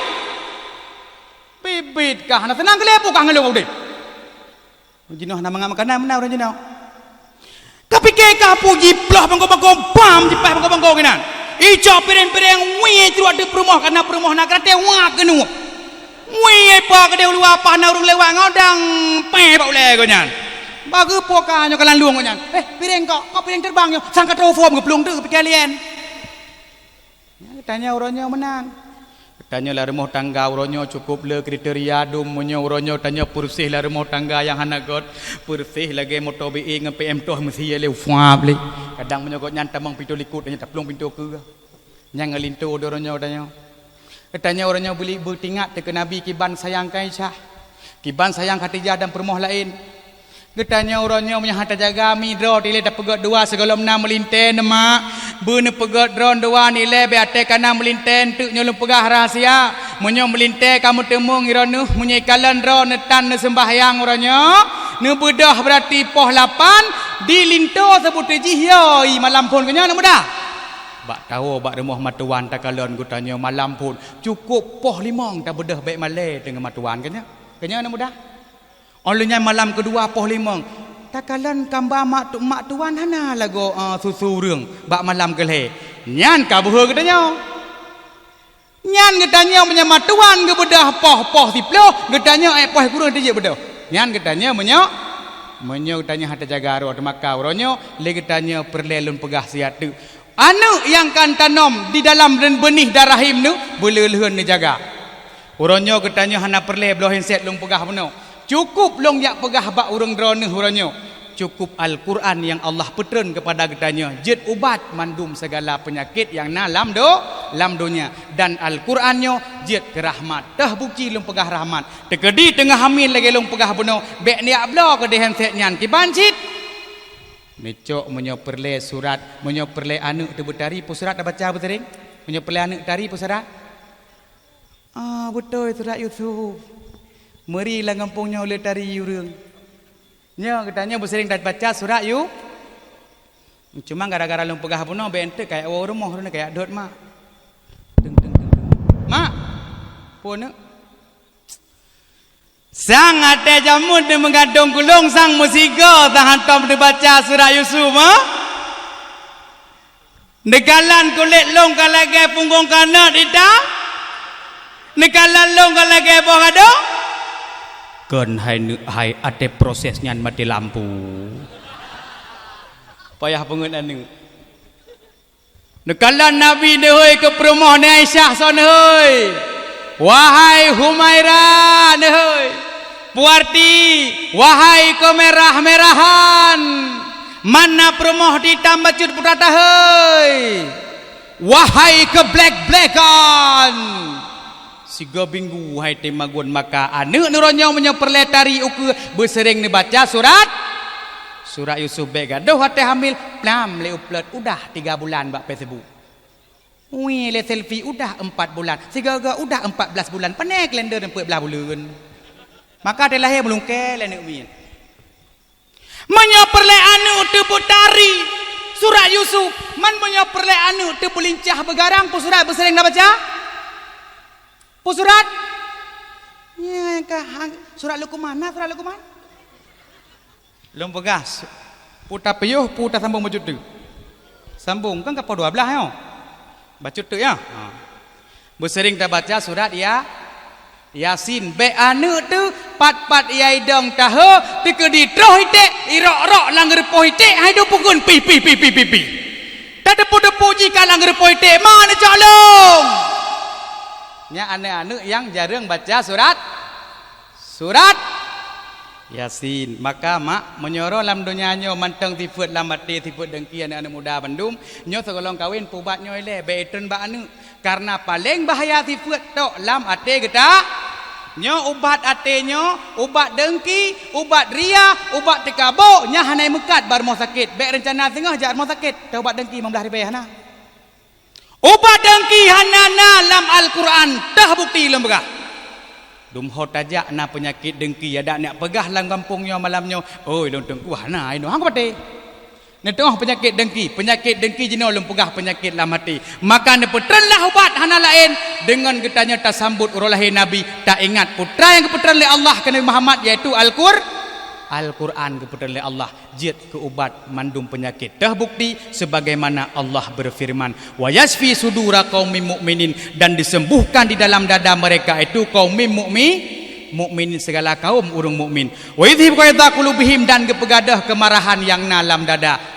Bit-bit kah hana seunang keu lé peue kah ngon lôn udeb? Jinoe hana mangat makanan meunan ureuëng jinoe. Ka Pike ka pu jiploh bangko-bangko, bam jipaih bangko-bangko keunan. Icok piréng-piréng, wie truak di peurumoh, kana peurumoh na keuratée wak keunoe. Wie pa keudeh uluwa pah na ureuëng lewat ngodang, péh bak ulée geuh nyan. Bageue po ka nyoe ka landong geuh nyan. "Eh, piréng kok, kok piréng teureubang nyoe, sang ka teurufom geuplueng teuh pike lién." Nyan geutanyoe uroe nyoe meunan. Geutanyoe lam rumoh tangga uroe nyoe cukôp le kriteria dum. Meunyoe uroe nyoe tanyoe peureuseh lam rumoh tangga nyang hana göt, peureuseh lagée moto B E ngon P M toh meusie le ufuap le. Kadang meunyoe gobnyan tamong pintoe likot, tanyoe taplueng pintoe keue. Nyang ngon linto uroe nyoe tanyoe. Geutanyoe uroe nyoe beuli beutingat teuh keu Nabi kiban sayang keu Aisyah. Kiban sayang Khadijah dan peurumoh laén. Geutanyoe uroe nyoe meunyoe hana tajaga mi droe ilée tapeugöt dua sigohlom na meulintée neumak. Beu neupeugöt droe dua ilée bék até kana meulintée, eunteuk nyoe lôn peugah rahsia. Meunyoe meulintée ka meuteumeung droeneuh, meunyoe ikalon droe neutan neuseumbahyang uroe nyoe, neubeudôh beurati poh lapan di linto seubuti jih yoi malam phon keu nyoe na mudah. Bak tawoe bak rumoh matuan takalon geutanyoe malam phon cukôp poh limong tabeudôh bék malée teungoh matuan keu nyoe. Keu nyoe na mudah. Óh lheueh nyan malam keudua poh limong, takalon kamba mak tu-, mak tuan hana lagoe, eh, susu ureuëng bak malam keu lhée. Nyan ka beuhe geutanyoe. Nyan geutanyoe meunyoe mak tuan geubeudôh poh-poh siploh, geutanyoe ék poh kureueng tijeuet beudôh. Nyan geutanyoe meunyoe, meunyoe geutanyoe hana tajaga roh, teumaka uroe nyoe lé geutanyoe peureulée lôn peugah siat teuk. Aneuëk nyang ka tanom di dalam beunih dan rahim neuh beuleueh-leuheuen neujaga. Uroe nyoe geutanyoe hana peureulée bloe handset lôn peugah bunoe. Cukôp lôn jak peugah bak ureuëng droeneuh uroe nyoe. Cukôp Al-Quran nyang Allah peutreun keupada geutanyoe jeuet ubat mandum sigala peunyakét nyang na lam do-, lam donya. Dan Al-Quran nyoe jeuet keu rahmat. Teuh buci lôn peugah rahmat. Teukeudi teungoh hamé lagée lôn peugah bunoe, bék neujak bloe keudeh handset nyan kiban cit. Neucok meunyoe peureulée surat, meunyoe peureulée aneuëk teuh beutari, peue surat tabaca beuseuring? Meunyoe peureulée aneuëk tari, peue surat? Ah, beutôi, surat Yusuf. Meuri lam gampông nyoe le tari ureuëng. Nyoe geutanyoe beuseuring tabaca surat Yu-, cuma gara-gara lôn peugah bunoe, bék eunteuk kayak woe rumoh, droeneuh kayak dot mak. Teng, teng, teng, teng. Mak, peue neuk? Sang até jamut neumeugadong gulong sang meusigoe sang hantom neubaca surat Yusuf, ha? Neukalon kulét lôn ka lagée punggong kanot ita? Neukalon lôn ka lagée boh gadong? Kon hai neuk hai, até proses nyan maté lampu. Payah beungeut aneuëk. Neukalon Nabi neuhôi keu peurumoh ni Aisyah soe neuhôi, "Wahai Humaira," neuhôi. Peue arti, "Wahai keumerah-merahan, mana peurumoh di tam bacut putra tahôi, wahai keublek-blekan." Sigoe binggu hai teuma gon maka aneuëk neuroe nyoe meunyoe peureulée tari ukeue beuseuring neubaca surat, surat Yusuf bék gadôh watée hamil, plam lé upload udah tiga bulan bak Facebook. Ui lé selfie udah empat bulan, sigoe-goe udah empat belas bulan, pane kalender peuet blaih buleuen. Maka watée lahé meulungkée lé aneuëk miet. Meunyoe peureulée aneuëk teuh beutari surat Yusuf, man meunyoe peureulée aneuëk teuh beulincah beugarang, peue surat beuseuring neubaca? Peue surat? Nyan ka ha-, surat Luqman, na surat Luqman? Lôn peugah, peue tapiôh, peue tasambong bacut teuk. Sambong, kan ka poh dua blaih nyoe. Bacut teuk, ya? Ha. Beuseuring tabaca surat ya-, Yasin. Bék aneuëk teuh pat-pat ia idong tahe, teukeudi troh iték, irok-rok lam geureupoh iték, hai dupukun pih, pih, pih, pih, pih, pih. Tateupu-teupu jih ka lam geureupoh iték, ma neucok lông. Nyan aneuëk-aneuëk nyang jareueng baca surat, surat Yasin. Maka mak, meunyoe lam donya nyoe mantong sifeuet lam até, sifeuet dengki aneuëk-aneuëk muda bandum, nyoe sigohlom kawen peubat nyoe ilée, bék itreun bak aneuëk. Karena paleng bahaya sifeuet tok lam até geuta. Nyoe ubat até nyoe, ubat dengki, ubat ria, ubat teukabô, nyan hana meukat bak rumoh sakét. Bék reuncana singoh jak rumoh sakét, teubat dengki limong blaih ribée hana. Ubat dengki hana na lam Al-Quran, teuh bukti lôn peugah. Dum ho tajak na peunyakét dengki, adak neuk peugah lam gampông nyoe malam nyoe, "Oi, lôn teungku hana inoe hang kupatéh." Neuteungoh peunyakét dengki, peunyakét dengki jinoe lôn peugah peunyakét lam até. Maka neupeutreunlah ubat hana laén deungon geutanyoe tasambot uroe lahé Nabi, taingat putra nyang geupeutreun lé Allah keu Nabi Muhammad, yaitu Al-Qur-, Al-Quran geupeutreun lé Allah jeuet keu ubat mandum peunyakét. Teubukti sebagaimana Allah beufeureuman, "Wa yasfi sudura qaumin mu'minin," dan disembuhkan di dalam dada mereka itu qaumin mu'mi-, mu'minin, segala kaum ureuëng mukmin. "Wa yudhhibu ghaidha qulubihim," dan geupeugadôh keumarahan nyang na lam dada